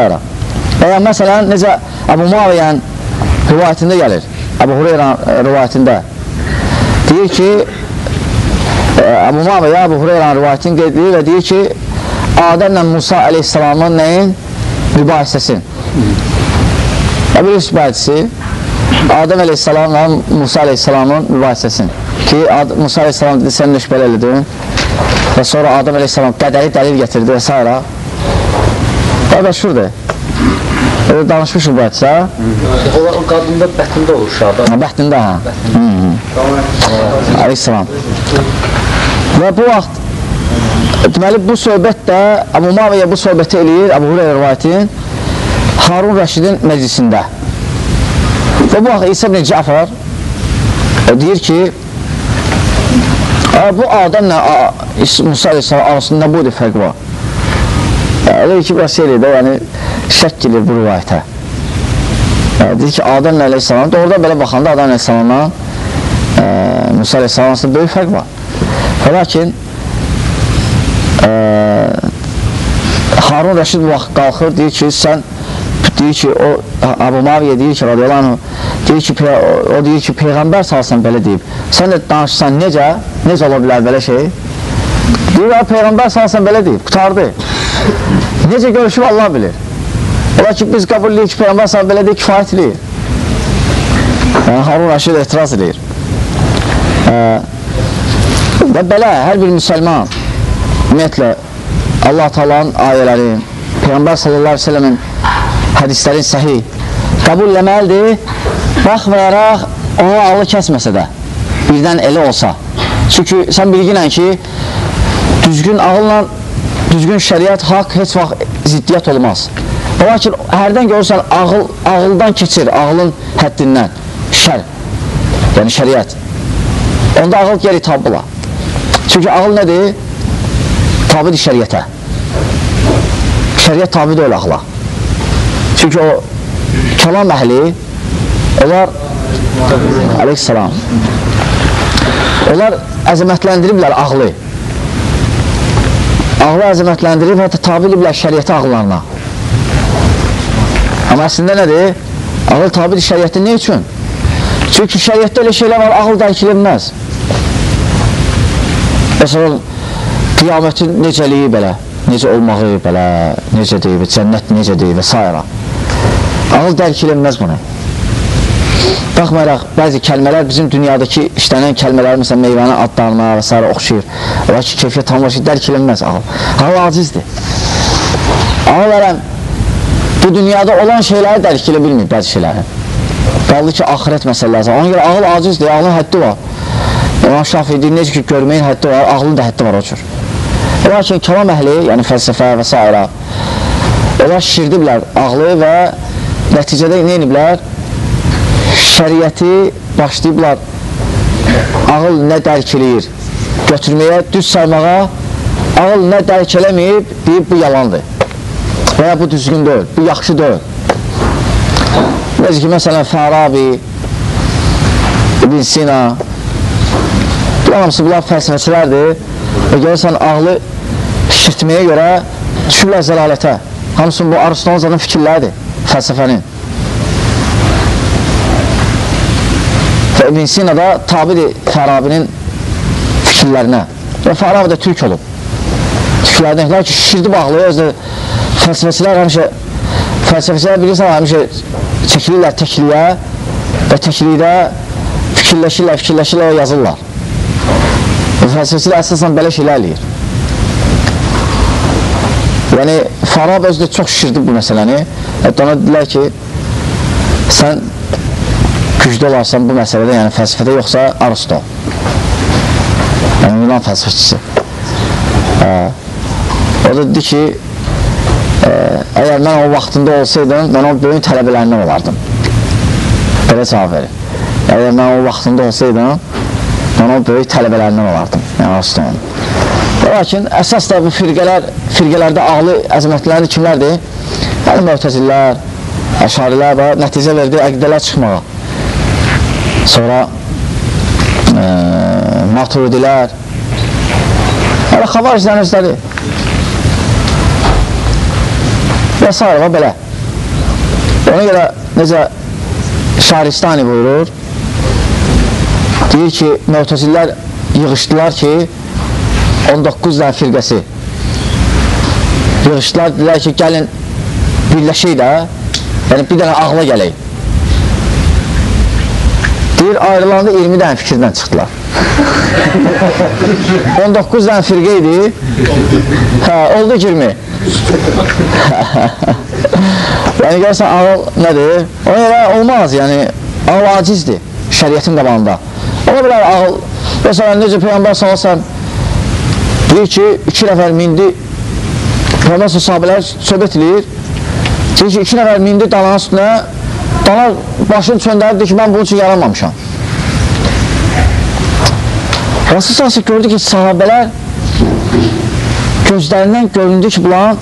Və ya məsələn, necə Əbu Muaviyyənin rivayətində gəlir. Əbu Hureyra rivayətində deyir ki, Əbu Muaviyyə Əbu Hureyranın rivayətini qeyd edir və deyir ki, Adəmlə Musa əleyhissalamın nəyin mübahisəsi. Və bilirsiniz bu hədisi, Adəm əleyhissalamla Musa əleyhissalamın mübahisəsi. Ki, Musa əleyhissalam dedi, sən nöş belə elədin və sonra Adəm əleyhissalam qədəri dəlil gətirdi və s. Və məşhurdur. Danışmışıq bu hədisə. O qadında bətində olur uşaqda. Bətində, hə. Əleyhissalam. Və bu vaxt, deməli, bu söhbət də, Əbu Muaviyyə bu söhbəti eləyir, Əbu Hureyra rivayətin, Harun Rəşidin məclisində. Və bu vaxt İsa ibn Cəfər deyir ki, bu Adəmlə Musa əleyhissalam arasında bu fərq var. Elə ki, biraz şey eləyir də, yəni şək gelir bu rivayətə. Deyir ki, Adəmlə əleyhissalam, doğrudan belə baxanda Adəm əleyhissalamla Musa əleyhissalam arasında böyük fərq var. Və lakin Harun Rəşid bu vaxt qalxır, deyir ki, sən deyir ki, o Əbu Muaviyyə deyir ki, radiyallahu anh, deyir ki, o deyir ki, Peyğəmbər sallallahu belə deyib. Sən də danışsan necə? Necə ola bilər belə şey? Deyir, Peyğəmbər sallallahu belə deyib, qurtardı. Necə görüşüb Allah bilir. Ola ki, biz qəbul edirik ki, Peyğəmbər sallallahu belə deyir, kifayət eləyir. Yəni, Harun Rəşid etiraz edir. Və belə, hər bir müsəlman, ümumiyyətlə, Allah Taala'nın ayələri, Peyğəmbər sallallahu əleyhi və səlləmin hədislərin səhih qəbul eləməlidir, baxmayaraq onun ağlı kəsməsə də, birdən elə olsa. Çünki sən bilginən ki, düzgün ağılla, düzgün şəriət, haqq heç vaxt ziddiyyət olmaz. Lakin hərdən görürsən, ağıldan keçir, ağlın həddindən, şər, yəni şəriət. Onda ağıl geri tabula. Çünki ağıl nədir? Tabidir şəriətə. Şəriət tabi deyil ağla. Çünki o kəlam əhli, onlar əleyhissalam, onlar əzəmətləndiriblər ağlı. Ağlı əzəmətləndirib, hətta tabi ediblər şəriətə ağıllarına. Amma əslində nədir? Ağıl tabidir şəriətə nə üçün? Çünki şəriətdə elə şeylər var, ağıl dərk edilməz. Məsələn, qiyamətin necəliyi belə, necə olmağı belə, necədir, cənnət necədir və s. Ağıl dərk edilməz bunu. Baxmayaraq, bəzi kəlmələr bizim dünyadakı işlənən kəlmələr, məsələn, meyvənin adlarına və s. oxşayır. Lakin keyfiyyət tam var ki, dərk edilməz ağıl. Ağıl acizdir. Ağıl ərən, bu dünyada olan şeyləri dərk edə bilmir, bəzi şeyləri. Qaldı ki, axirət məsələləri. Ona görə ağıl acizdir, ağılın həddi var. İmam Şafii deyir, necə ki, görməyin həddi var, ağlın da həddi var o cür. Lakin kəlam əhli, yəni fəlsəfə və s. Onlar şişirdiblər ağlı və nəticədə nə ediblər? Şəriəti başlayıblar ağıl nə dərk eləyir, götürməyə, düz saymağa, ağıl nə dərk eləməyib, deyib bu yalandır və ya bu düzgün deyil, bu yaxşı deyil. Necə ki, məsələn, Farabi, İbn Sina, bunlar hamısı bunlar fəlsəfəçilərdir və görürsən, ağlı şişirtməyə görə düşüblər zəlalətə. Hamısı bu Aristotelin zaten fikirləridir, fəlsəfənin. Və İbn Sina da tabidir Farabinin fikirlərinə. Və Farabi də türk olub. Türklərdən ki, şişirdi ağlı, özü fəlsəfəçilər həmişə, fəlsəfəçilər bilirsən, həmişə çəkilirlər təkliyə və təklikdə fikirləşirlər, fikirləşirlər və yazırlar. Və fəlsəfəçilər əsasən belə şeylər eləyir. Yəni, Farabi özü də çox şişirdi bu məsələni. Hətta ona dedilər ki, sən güclü olarsan bu məsələdə, yəni fəlsəfədə yoxsa Aristo. Yəni, Yunan fəlsəfəçisi. O da dedi ki, əgər mən o vaxtında olsaydım, mən o böyük tələbələrindən olardım. Belə cavab verir. Əgər mən o vaxtında olsaydım, mən o böyük tələbələrindən olardım. Yəni, Aristonun. Lakin əsas da bu firqələrdə ağlı əzəmətləri kimlərdir? Yəni, möhtəzillər, əşarilər və nəticə verdi əqidələr çıxmağa. Sonra maturidilər, hələ xavariclərin özləri və s. və belə. Ona görə necə Şahristani buyurur, deyir ki, möhtəzillər yığışdılar ki, 19 dənə firqəsi yığışdılar, dedilər ki, gəlin birləşək də, yəni bir dənə ağla gələk. Deyir, ayrılanda 20 dənə fikirdən çıxdılar. 19 dənə firqə idi, hə, oldu 20. Yəni, görürsən, ağıl nədir? Ona görə olmaz, yəni, ağıl acizdir şəriətin qabağında. Ola bilər ağıl, məsələn, necə Peyğəmbər sallallahu əleyhi və səlləm deyir ki, 2 nəfər mindi, Peyğəmbər sahabələr söhbət eləyir, deyir ki, 2 nəfər mindi dalanın üstünə, dana başını çöndərib, deyir ki, mən bunun üçün yaranmamışam. Rasul sallallahu gördü ki, sahabələr gözlərindən göründü ki, bunların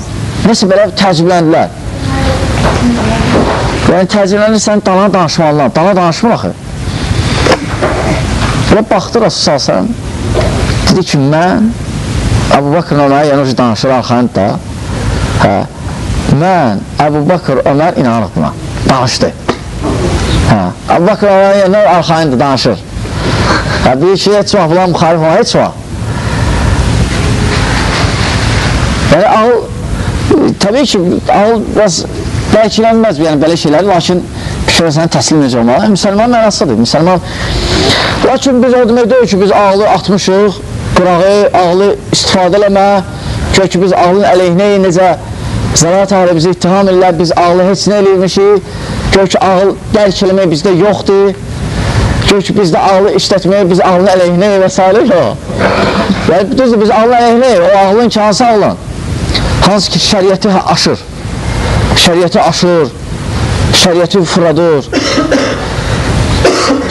nəsə belə təəccübləndilər. Yəni, təəccüblənirsən dana danışmağından, dana danışmır axı. Belə baxdı Rasul sallallahu əleyhi və səlləm, dedi ki, mən Əbu Bakr Ömər, yəni o danışır arxayın da, hə, mən Əbu Bakr Ömər inanırıq buna, danışdı. Hə, Əbu Bakr Ömər yəni arxayındır, danışır. Hə, deyir ki, heç vaxt bunlar müxalif olmaz, heç vaxt. Yəni, ağıl, təbii ki, ağıl biraz dərkilənməz, yəni belə şeylər, lakin fikirləsən təslim necə olmalı? Müsəlman mənasıdır, müsəlman. Lakin biz o demək deyil ki, biz ağlı atmışıq, qırağı, ağlı istifadə eləmə, gör ki, biz ağlın əleyhinə necə zəlat əhli bizi ittiham edirlər, biz ağlı heç nə eləyirmişik, gör ki, ağıl dərk eləmək bizdə yoxdur, gör ki, bizdə ağlı işlətmək, biz ağlın əleyhinə və s. Yox. Yəni, düzdür, biz ağlın əleyhinə, o ağlın ki, hansı ağlın? Hansı ki, şəriəti aşır, şəriəti aşır, şəriəti fırladır,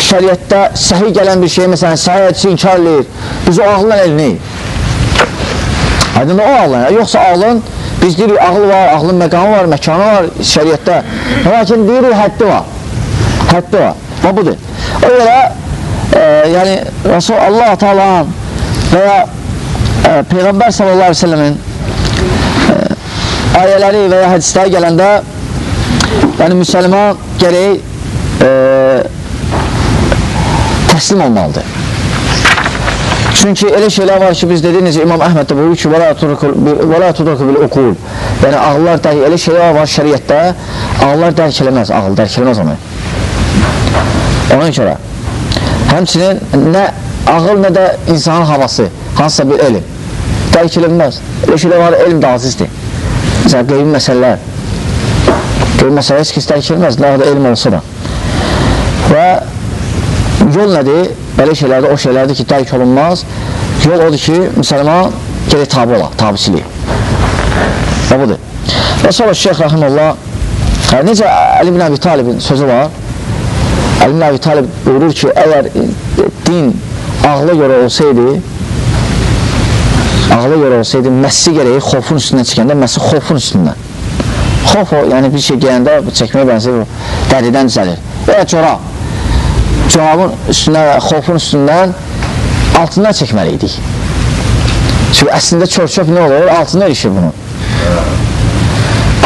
şəriətdə səhih gələn bir şey, məsələn, səhih hədisi inkar eləyir, biz o ağlın əleyhinəyik. Aydın o ağlın, yoxsa ağlın, biz deyirik ağıl var, ağlın məqamı var, məkanı var şəriətdə, lakin deyirik həddi var, həddi var, və budur. O görə, yəni, Rasul Allah Teala'nın və ya Peyğəmbər sallallahu aleyhi ve sellemin ayələri və ya hədisləri gələndə, yəni müsəlman gərək təslim olmalıdır. Çünki elə şeylər var ki, biz dedik, necə İmam Əhməd də buyurur ki, وَلَا تُدْرَكُ بِالْاُقُولِ. Yəni, ağıllar dərk, elə şeylər var şəriətdə, ağıllar dərk eləməz, ağıl dərk eləməz onu. Ona görə, həmçinin nə ağıl, nə də insanın havası, hansısa bir elm, dərk eləməz. Elə şeylər var, elm də azizdir. Məsələn, qeybi məsələlər, qeybi məsələlər heç kəs dərk eləməz, nə qədər elm olsa da. Və yol nədir? Belə şeylərdə, o şeylərdir ki, dərk olunmaz. Yol odur ki, müsəlman Gerək tabi ola, tabiçilik. Və budur. Və sonra Şeyx Rəhimullah, necə Əli ibn Əbi Talibin sözü var, Əli ibn Əbi Talib buyurur ki, əgər din ağla görə olsaydı, məssi gərək xofun üstündən çəkəndə, məssi xofun üstündən. Xof o, yəni bir şey geyəndə çəkməyə bənzəyir, dəridən düzəlir. Və ya corab, corabın üstündən, xofun üstündən altından çəkməli idik. Çünki əslində çörçöp nə olur? Altında erişir bunu.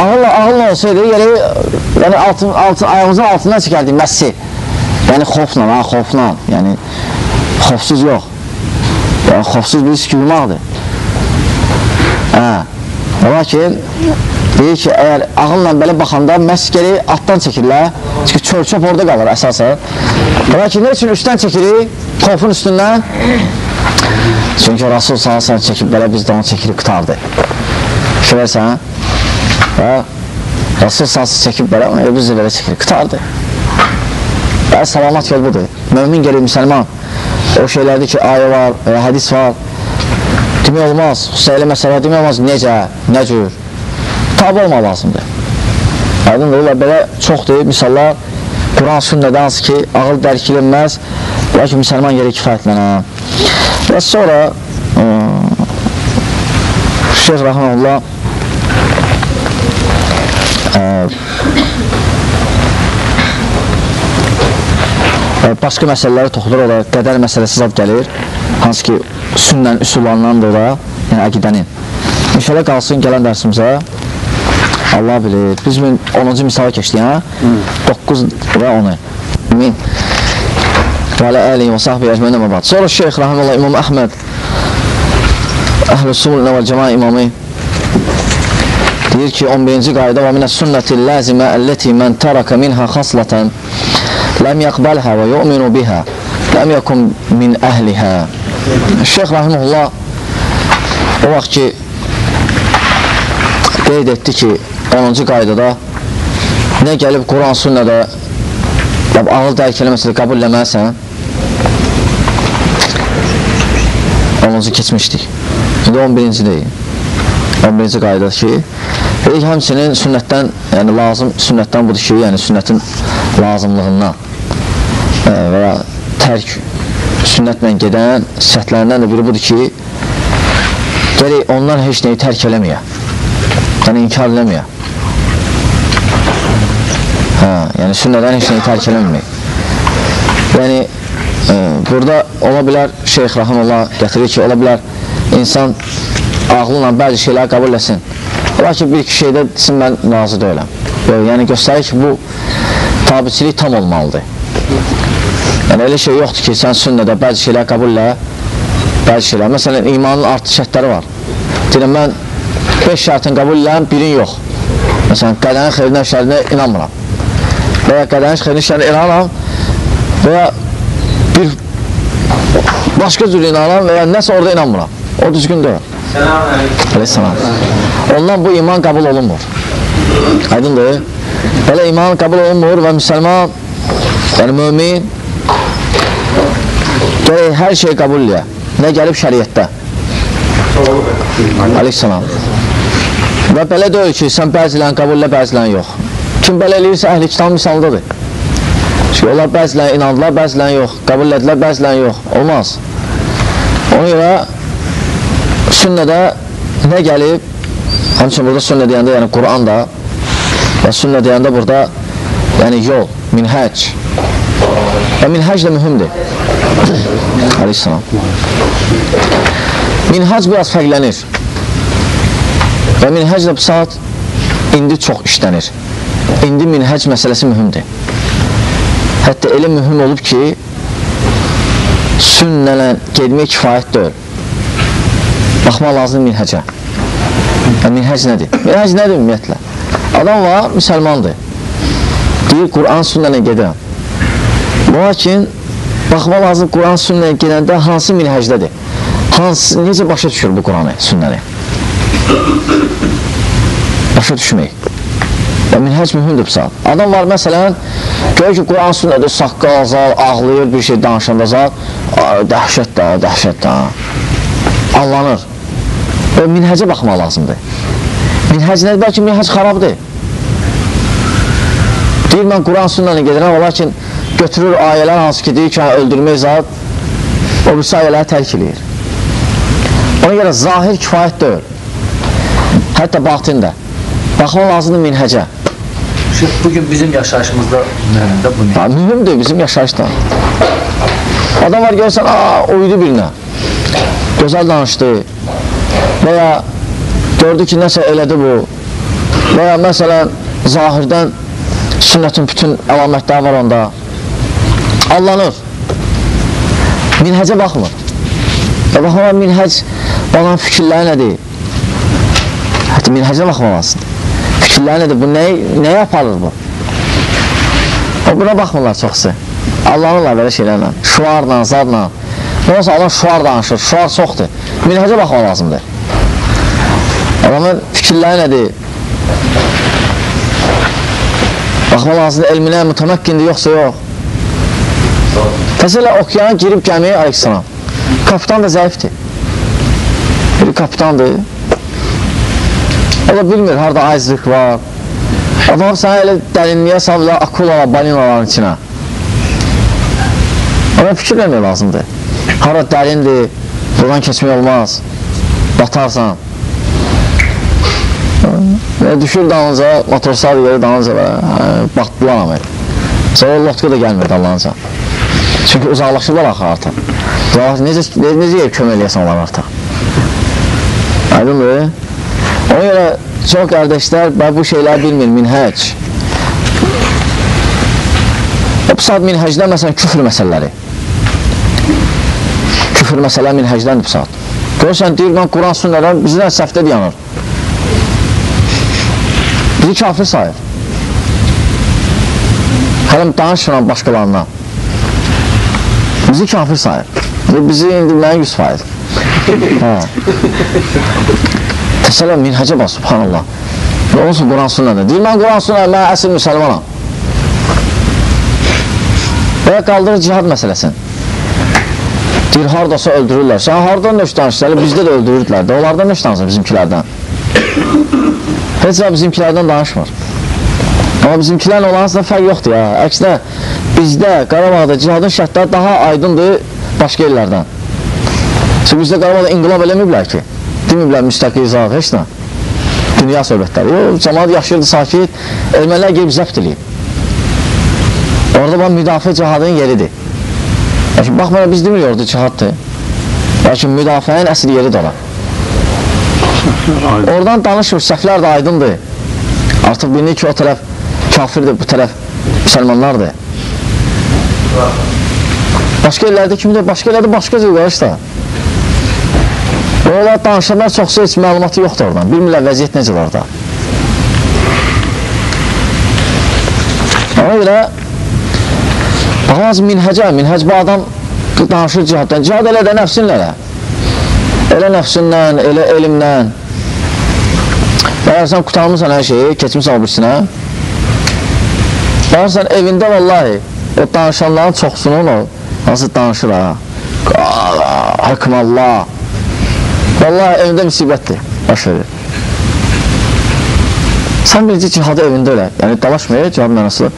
Ağılla olsaydı, yəni ayağımızın altından çəkərdik məssi. Yəni xofla, ha, xofla. Yəni xofsuz yox. Yəni xofsuz birisi ki, yumaqdır. Hə. Lakin deyir ki, əgər ağılla belə baxanda məhz geri altdan çəkirlər. Çünki çörçöp orada qalır əsasən. Lakin nə üçün üstdən çəkirik? Xofun üstündən. Çünki Rasul sallallahu əleyhi və səlləm çəkib belə, biz də onu çəkirik, qurtardı. Fikirlərsən? Və Rasul sallallahu əleyhi çəkib belə, biz də belə çəkirik, qurtardı. Və salamat yol budur. Mömin gelir, müsəlman. O şeylərdir ki, ayə var, hədis var. Demək olmaz, xüsusilə elə məsələ demək olmaz, necə, nə cür. Tabi olmaq lazımdır. Aydındır, onlar belə çoxdur. Misallar, Quran sünnədə hansı ki, ağıl dərk edilməz, lakin müsəlman geri kifayətlənər. Və sonra Şeyx Rəhməlullah başqa məsələləri toxunur, o da qədər məsələsi zad gəlir, hansı ki, sünnən üsullarındandır o da, yəni əqidənin. İnşallah qalsın gələn dərsimizə. Allah bilir. Biz 10-cu misala keçdik, hə? 9 və 10-u. Amin. Və alə əlihi və sahbihi əcməin əmə ba'd. Sonra Şeyx Rəhməlullah İmam Əhməd Əhl-i Sünnə və Cəma imamı deyir ki, 11-ci qayda və minə sünnəti ləzimə əlləti mən tərəkə minhə xaslatan ləm yəqbəlhə və yu'minu bihə ləm yəkun min əhlihə. Şeyx Rəhməlullah o vaxt ki qeyd etdi ki, 10-cu qaydada nə gəlib Quran sünnədə ağıl dərk eləməsə də qəbul eləməlisən. 10-cu keçmişdik. İndi 11-ci deyil. 11-ci qayda ki, dedik, həmçinin sünnətdən, yəni lazım sünnətdən budur ki, yəni sünnətin lazımlığından və ya tərk sünnətlə gedən səhətlərindən də biri budur ki, gərək ondan heç nəyi tərk eləməyə, yəni inkar eləməyə. Hə, yəni sünnədən heç nəyi tərk eləməmək. Yəni burada ola bilər, Şeyx Rəhməlullah gətirir ki, ola bilər insan ağlıyla bəzi şeyləri qəbul eləsin. Lakin bir iki şeydə desin, mən razı deyiləm. Yəni göstərir ki, bu tabiçilik tam olmalıdır. Yəni elə şey yoxdur ki, sən sünnədə bəzi şeyləri qəbul elə, bəzi şeylər. Məsələn, imanın artıq şərtləri var. Deyirəm, mən 5 şərtini qəbul eləyəm, birin yox. Məsələn, qədərin xeyrinə, şərrinə inanmıram. Və ya qədərin xeyrinə, şərrinə inanıram və ya bir başqa cür inanıram və ya nəsə orada inanmıram. O düzgün deyil. Əleyhissalam. Ondan bu iman qəbul olunmur. Aydındır. Belə iman qəbul olunmur və müsəlman, yəni mömin gərək hər şeyi qəbul eləyə. Nə gəlib şəriətdə. Əleyhissalam. Və belə deyil ki, sən bəzilərini qəbul elə, bəzilərini yox. Kim belə eləyirsə, əhl-i kitabın misalındadır. Çünki onlar bəzilərini inandılar, bəzilərini yox. Qəbul elədilər, bəzilərini yox. Olmaz. Ona görə sünnədə nə gəlib, həmçinin burada sünnə deyəndə, yəni Quran da və sünnə deyəndə burada, yəni yol, minhəc. Və minhəc də mühümdür. Aleyhissalam. Minhəc biraz fərqlənir. Və minhəc də bu saat indi çox işlənir. İndi minhəc məsələsi mühümdür. Hətta elə mühüm olub ki, sünnələ getmək kifayət deyil. Baxmaq lazım minhəcə. Yəni, minhəc nədir? Minhəc nədir ümumiyyətlə? Adam var, müsəlmandır. Deyir, Quran sünnələ gedirəm. Lakin, baxmaq lazım Quran sünnələ gedəndə hansı minhəcdədir? Hansı, necə başa düşür bu Quranı, sünnəni? Başa düşmək. Və minhəc mühümdür bu saat. Adam var, məsələn, görür ki, Quran sünnədir, saqqal, zal, ağlayır, bir şey danışanda zal, dəhşət də, dəhşət də. Allanır. O minhəcə baxmaq lazımdır. Minhəc nədir? Bəlkə minhəc xarabdır. Deyir, mən Quran sünnəni gedirəm, lakin götürür ayələr hansı ki, deyir ki, öldürmək zat, o birisi ayələri tərk eləyir. Ona görə zahir kifayət deyil. Hətta batin də. Baxmaq lazımdır minhəcə. Bugün bizim yaşayışımızda mühümdür bu minhəc. Mühümdür bizim yaşayışda. Adam var görürsən, uydu birinə. Gözəl danışdı. Və ya gördü ki, nəsə elədi bu. Və ya məsələn, zahirdən sünnətin bütün əlamətləri var onda. Allanır. Minhəcə baxmır. Və baxmır, minhəc olan fikirləri nədir? Hətta minhəcə baxmaq lazımdır. Fikirləri nədir? Bu nəyə aparır bu? O, buna baxmırlar çoxsu. Allanırlar belə şeylərlə. Şuarla, zadla. Nə olsa adam şuar danışır. Şuar çoxdur. Minhəcə baxmaq lazımdır. Adamın fikirləri nədir? Baxmaq lazımdır, elminə mütəməkkindir, yoxsa yox. Təsələ okeana girib gəmiyə aleyhissalam. Kapitan da zəifdir. Biri kapitandır. O da bilmir, harada aizlik var. Adam sənə elə dərinliyə salırlar, akulalar, balinaların içinə. Ona fikir vermək lazımdır. Hara dərindir, buradan keçmək olmaz. Batarsan. Düşür dalınca, motorsal yeri dalınca, batdılar ama. Sonra lotka da gəlmir dalınca. Çünki uzaqlaşırlar axı artıq. Necə yer kömək eləyəsən onlar artıq? Aydındır? Ona görə çox qardaşlar bu şeylər bilmir, minhəc. O saat minhəcdən məsələn küfür məsələləri. Küfür məsələləri minhəcdəndir bu saat. Görürsən, deyir, mən Quran sünnədən bizdən səhvdə dayanır. Bizi kafir sayır. Hələm danışmıram başqalarından. Bizi kafir sayır. Bizi indi mənim 100%. Təsələ minhəcə bax, subhanallah. Nə olsun Quran sünnədə? Deyir, mən Quran sünnədə, mən əsl müsəlmanam. Və ya qaldırır cihad məsələsini. Deyir, haradasa öldürürlər. Sən hardan nöş danışırsan? Bizdə də öldürürdülər. Onlardan nöş danışırsan bizimkilərdən. Heç və bizimkilərdən danışmır. Amma bizimkilərlə olan arasında fərq yoxdur ya. Əksinə, bizdə Qarabağda cihadın şərtləri daha aydındır başqa yerlərdən. Çünki bizdə Qarabağda inqilab eləməyiblər ki. Deməyiblər müstəqil zat, heç nə. Dünya söhbətləri. Yox, cəmaat yaşayırdı sakit, ermənilər gelib zəbt eləyib. Orada bax, müdafiə cihadının yeridir. Lakin baxmayaraq biz demirik orada cihaddır. Lakin müdafiənin əsl yeridir ora. Oradan danışmır, səhvlər də aydındır. Artıq bilinir ki, o tərəf kafirdir, bu tərəf müsəlmanlardır. Başqa yerlərdə kimdir? Başqa yerlərdə başqa cür qarışda. Onlar danışanlar çoxsa heç məlumatı yoxdur oradan. Bilmirlər vəziyyət necədir orada. Ona görə baxmaz minhəcə, minhəc bu adam danışır cihaddan. Cihad elə də nəfsinlə elə. Elə nəfsinlə, elə elmlə. Əgər sən qutarmısan hər şeyi, keçmirsən o birisinə. Baxırsan evində vallahi o danışanların çoxsunun o, hansı danışır ha. Hökm Allah. Vallahi evində müsibətdir, baş verir. Sən birinci cihadı evində elə, yəni dalaşmaya cihad mənası.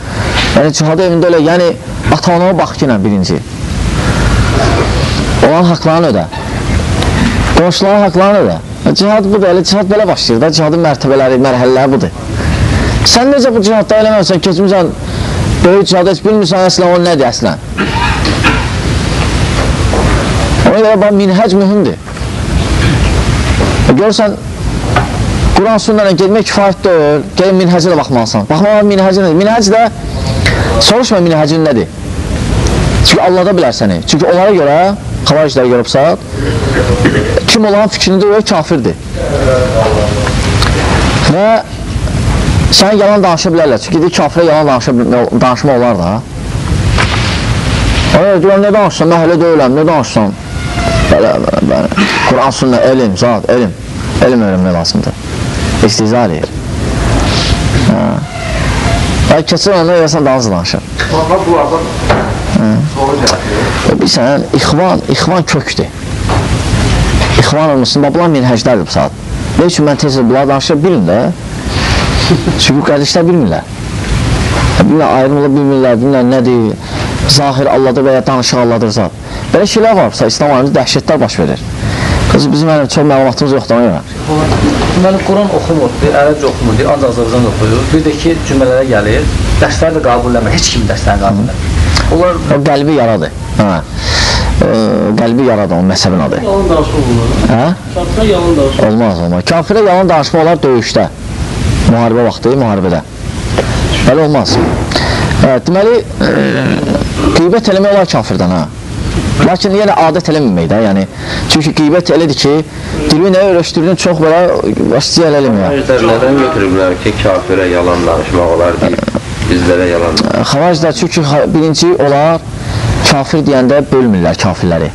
Yəni cihadı evində elə, yəni ata-anama bax ki, birinci. Olan haqlarını ödə. Qonşuların haqlarını ödə. Cihad budur, elə cihad belə başlayır da, cihadın mərtəbələri, mərhələləri budur. Sən necə bu cihadda eləməmsən, keçmirsən, böyük cihadı heç bilmirsən əslən, o nədir əslən? Ona görə bax, minhəc mühümdür. Görürsən, Quran sünnələ getmək kifayət deyil, gəlin minhəcə də baxmalısan. Baxmalı minhəcə nədir? Minhəc də, soruşma minhəcin nədir? Çünki Allah da bilər səni. Çünki onlara görə, xavariclərə görə bu saat, kim olan fikrində o kafirdir. Və sənə yalan danışa bilərlər. Çünki deyir, kafirə yalan danışma olar da. Ona görə deyirəm, nə danışsan, mən hələ deyiləm, nə danışsan? Belə, belə, belə. Quran sünnə, elm, zat, elm. Elm öyrənmək lazımdır. İstihza eləyir. Hə. Keçir onda eləsən daha az danışır. Bunlardan soru gəlir. Bilirsən, ixvan, ixvan kökdür. İxvan-ı Müslümin, bunlar minhəclərdir bu saat. Nə üçün mən tez bunlar danışır, bilin də. Çünki qardaşlar bilmirlər. Bilmirlər, ayrım ola bilmirlər, bilmirlər nədir, zahir Allahdır və ya danışıq Allahdır zat. Belə şeylər var, İslam alimində dəhşətlər baş verir. Bizim hələ çox məlumatımız yoxdur ona görə. Deməli, Quran oxumur, bir ərəbcə oxumur, bir ancaq Azərbaycan oxuyur. Bir də ki, cümlələrə gəlir, dərsləri də qəbul eləmir, heç kimi dərslərini qəbul eləmir. Onlar... O qəlbi yaradır. Hə. Qəlbi yaradır, onun məzhəbin adı. Yalan danışmaq olar. Hə? Kafirə yalan danışmaq. Olmaz, olmaz. Kafirə yalan danışmaq olar döyüşdə. Müharibə vaxtı, müharibədə. Belə olmaz. Deməli, qeybət eləmək olar kafirdən, hə. Lakin yenə adət eləməmək də, yəni. Çünki qeybət elədir ki, dilini nəyə öyrəşdirdin, çox belə başlıca elə eləmir. Xariclər nədən götürüblər ki, kafirə yalan danışmaq olar deyib, bizlərə yalan danışmaq? Xariclər çünki birinci olar, kafir deyəndə bölmürlər kafirləri.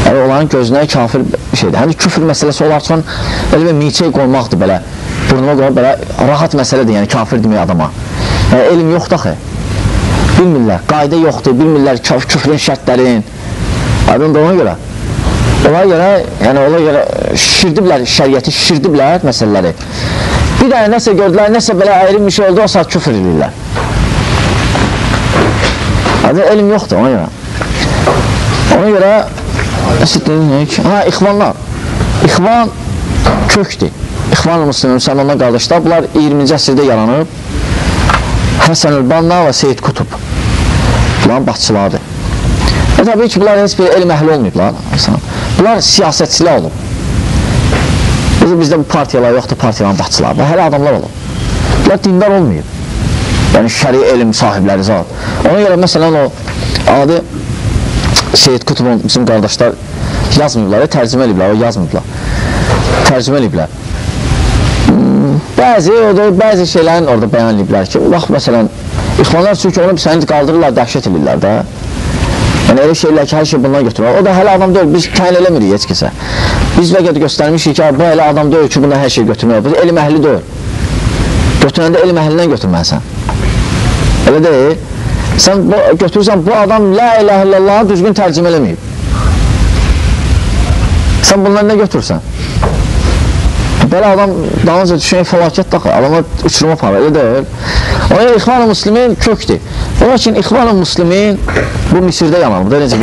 Yəni, onların gözünə kafir şeydir. Həm küfür məsələsi olar üçün elə bir miçey qoymaqdır belə, burnuma qoymaq belə rahat məsələdir, yəni kafir demək adama. Yəni, elm yoxdur axı. Bilmirlər, qayda yoxdur, bilmirlər küfrün şərtlərin. Aydın da ona görə. Ona görə, yəni ona görə şişirdiblər şəriəti, şişirdiblər məsələləri. Bir dənə nəsə gördülər, nəsə belə əyri bir şey oldu, o saat küfür edirlər. Aydın, elm yoxdur ona görə. Ona görə, nəsə deyirik, ha, ixvanlar. İxvan kökdür. İxvan-ı Müslümin, müsəlmanlar qardaşlar, bunlar 20-ci əsrdə yaranıb. Həsən el-Banna və Seyyid Qutub. Bunların başçılarıdır. Və təbii ki, bunlar heç bir elm əhli olmayıblar. Bunlar siyasətçilər olub. Bizdə bu partiyalar yoxdur, partiyaların başçıları. Bu hələ adamlar olub. Bunlar dindar olmayıb. Yəni, şəri elm sahibləri zat. Ona görə, məsələn, o adı Seyyid Qutubun bizim qardaşlar yazmayıblar, tərcümə eləyiblər, o yazmayıblar. Tərcümə eləyiblər. Bəzi şeylərin orada bəyan ediblər ki, bax, məsələn, ixvanlar çünki onu səni qaldırırlar, dəhşət edirlər də. Yəni, elə şeylər ki, hər şey bundan götürür. O da hələ adam deyil, biz təyin eləmirik heç kəsə. Biz vəqət göstərmişik ki, bu elə adam deyil ki, bundan hər şey götürmək. Bu elm əhli deyil. Götürəndə elm əhlindən götürməlisən. Elə deyil. Sən götürürsən, bu adam la ilahə illallahı düzgün tərcümə eləməyib. Sən bundan nə götürürsən? Belə adam dalınca düşən fəlakət daxil, adamlar uçuruma aparır, elə deyil. Ona İxvan-ı Müslümin kökdür. Lakin İxvan-ı Müslümin bu Misirdə yanır. Bu da necə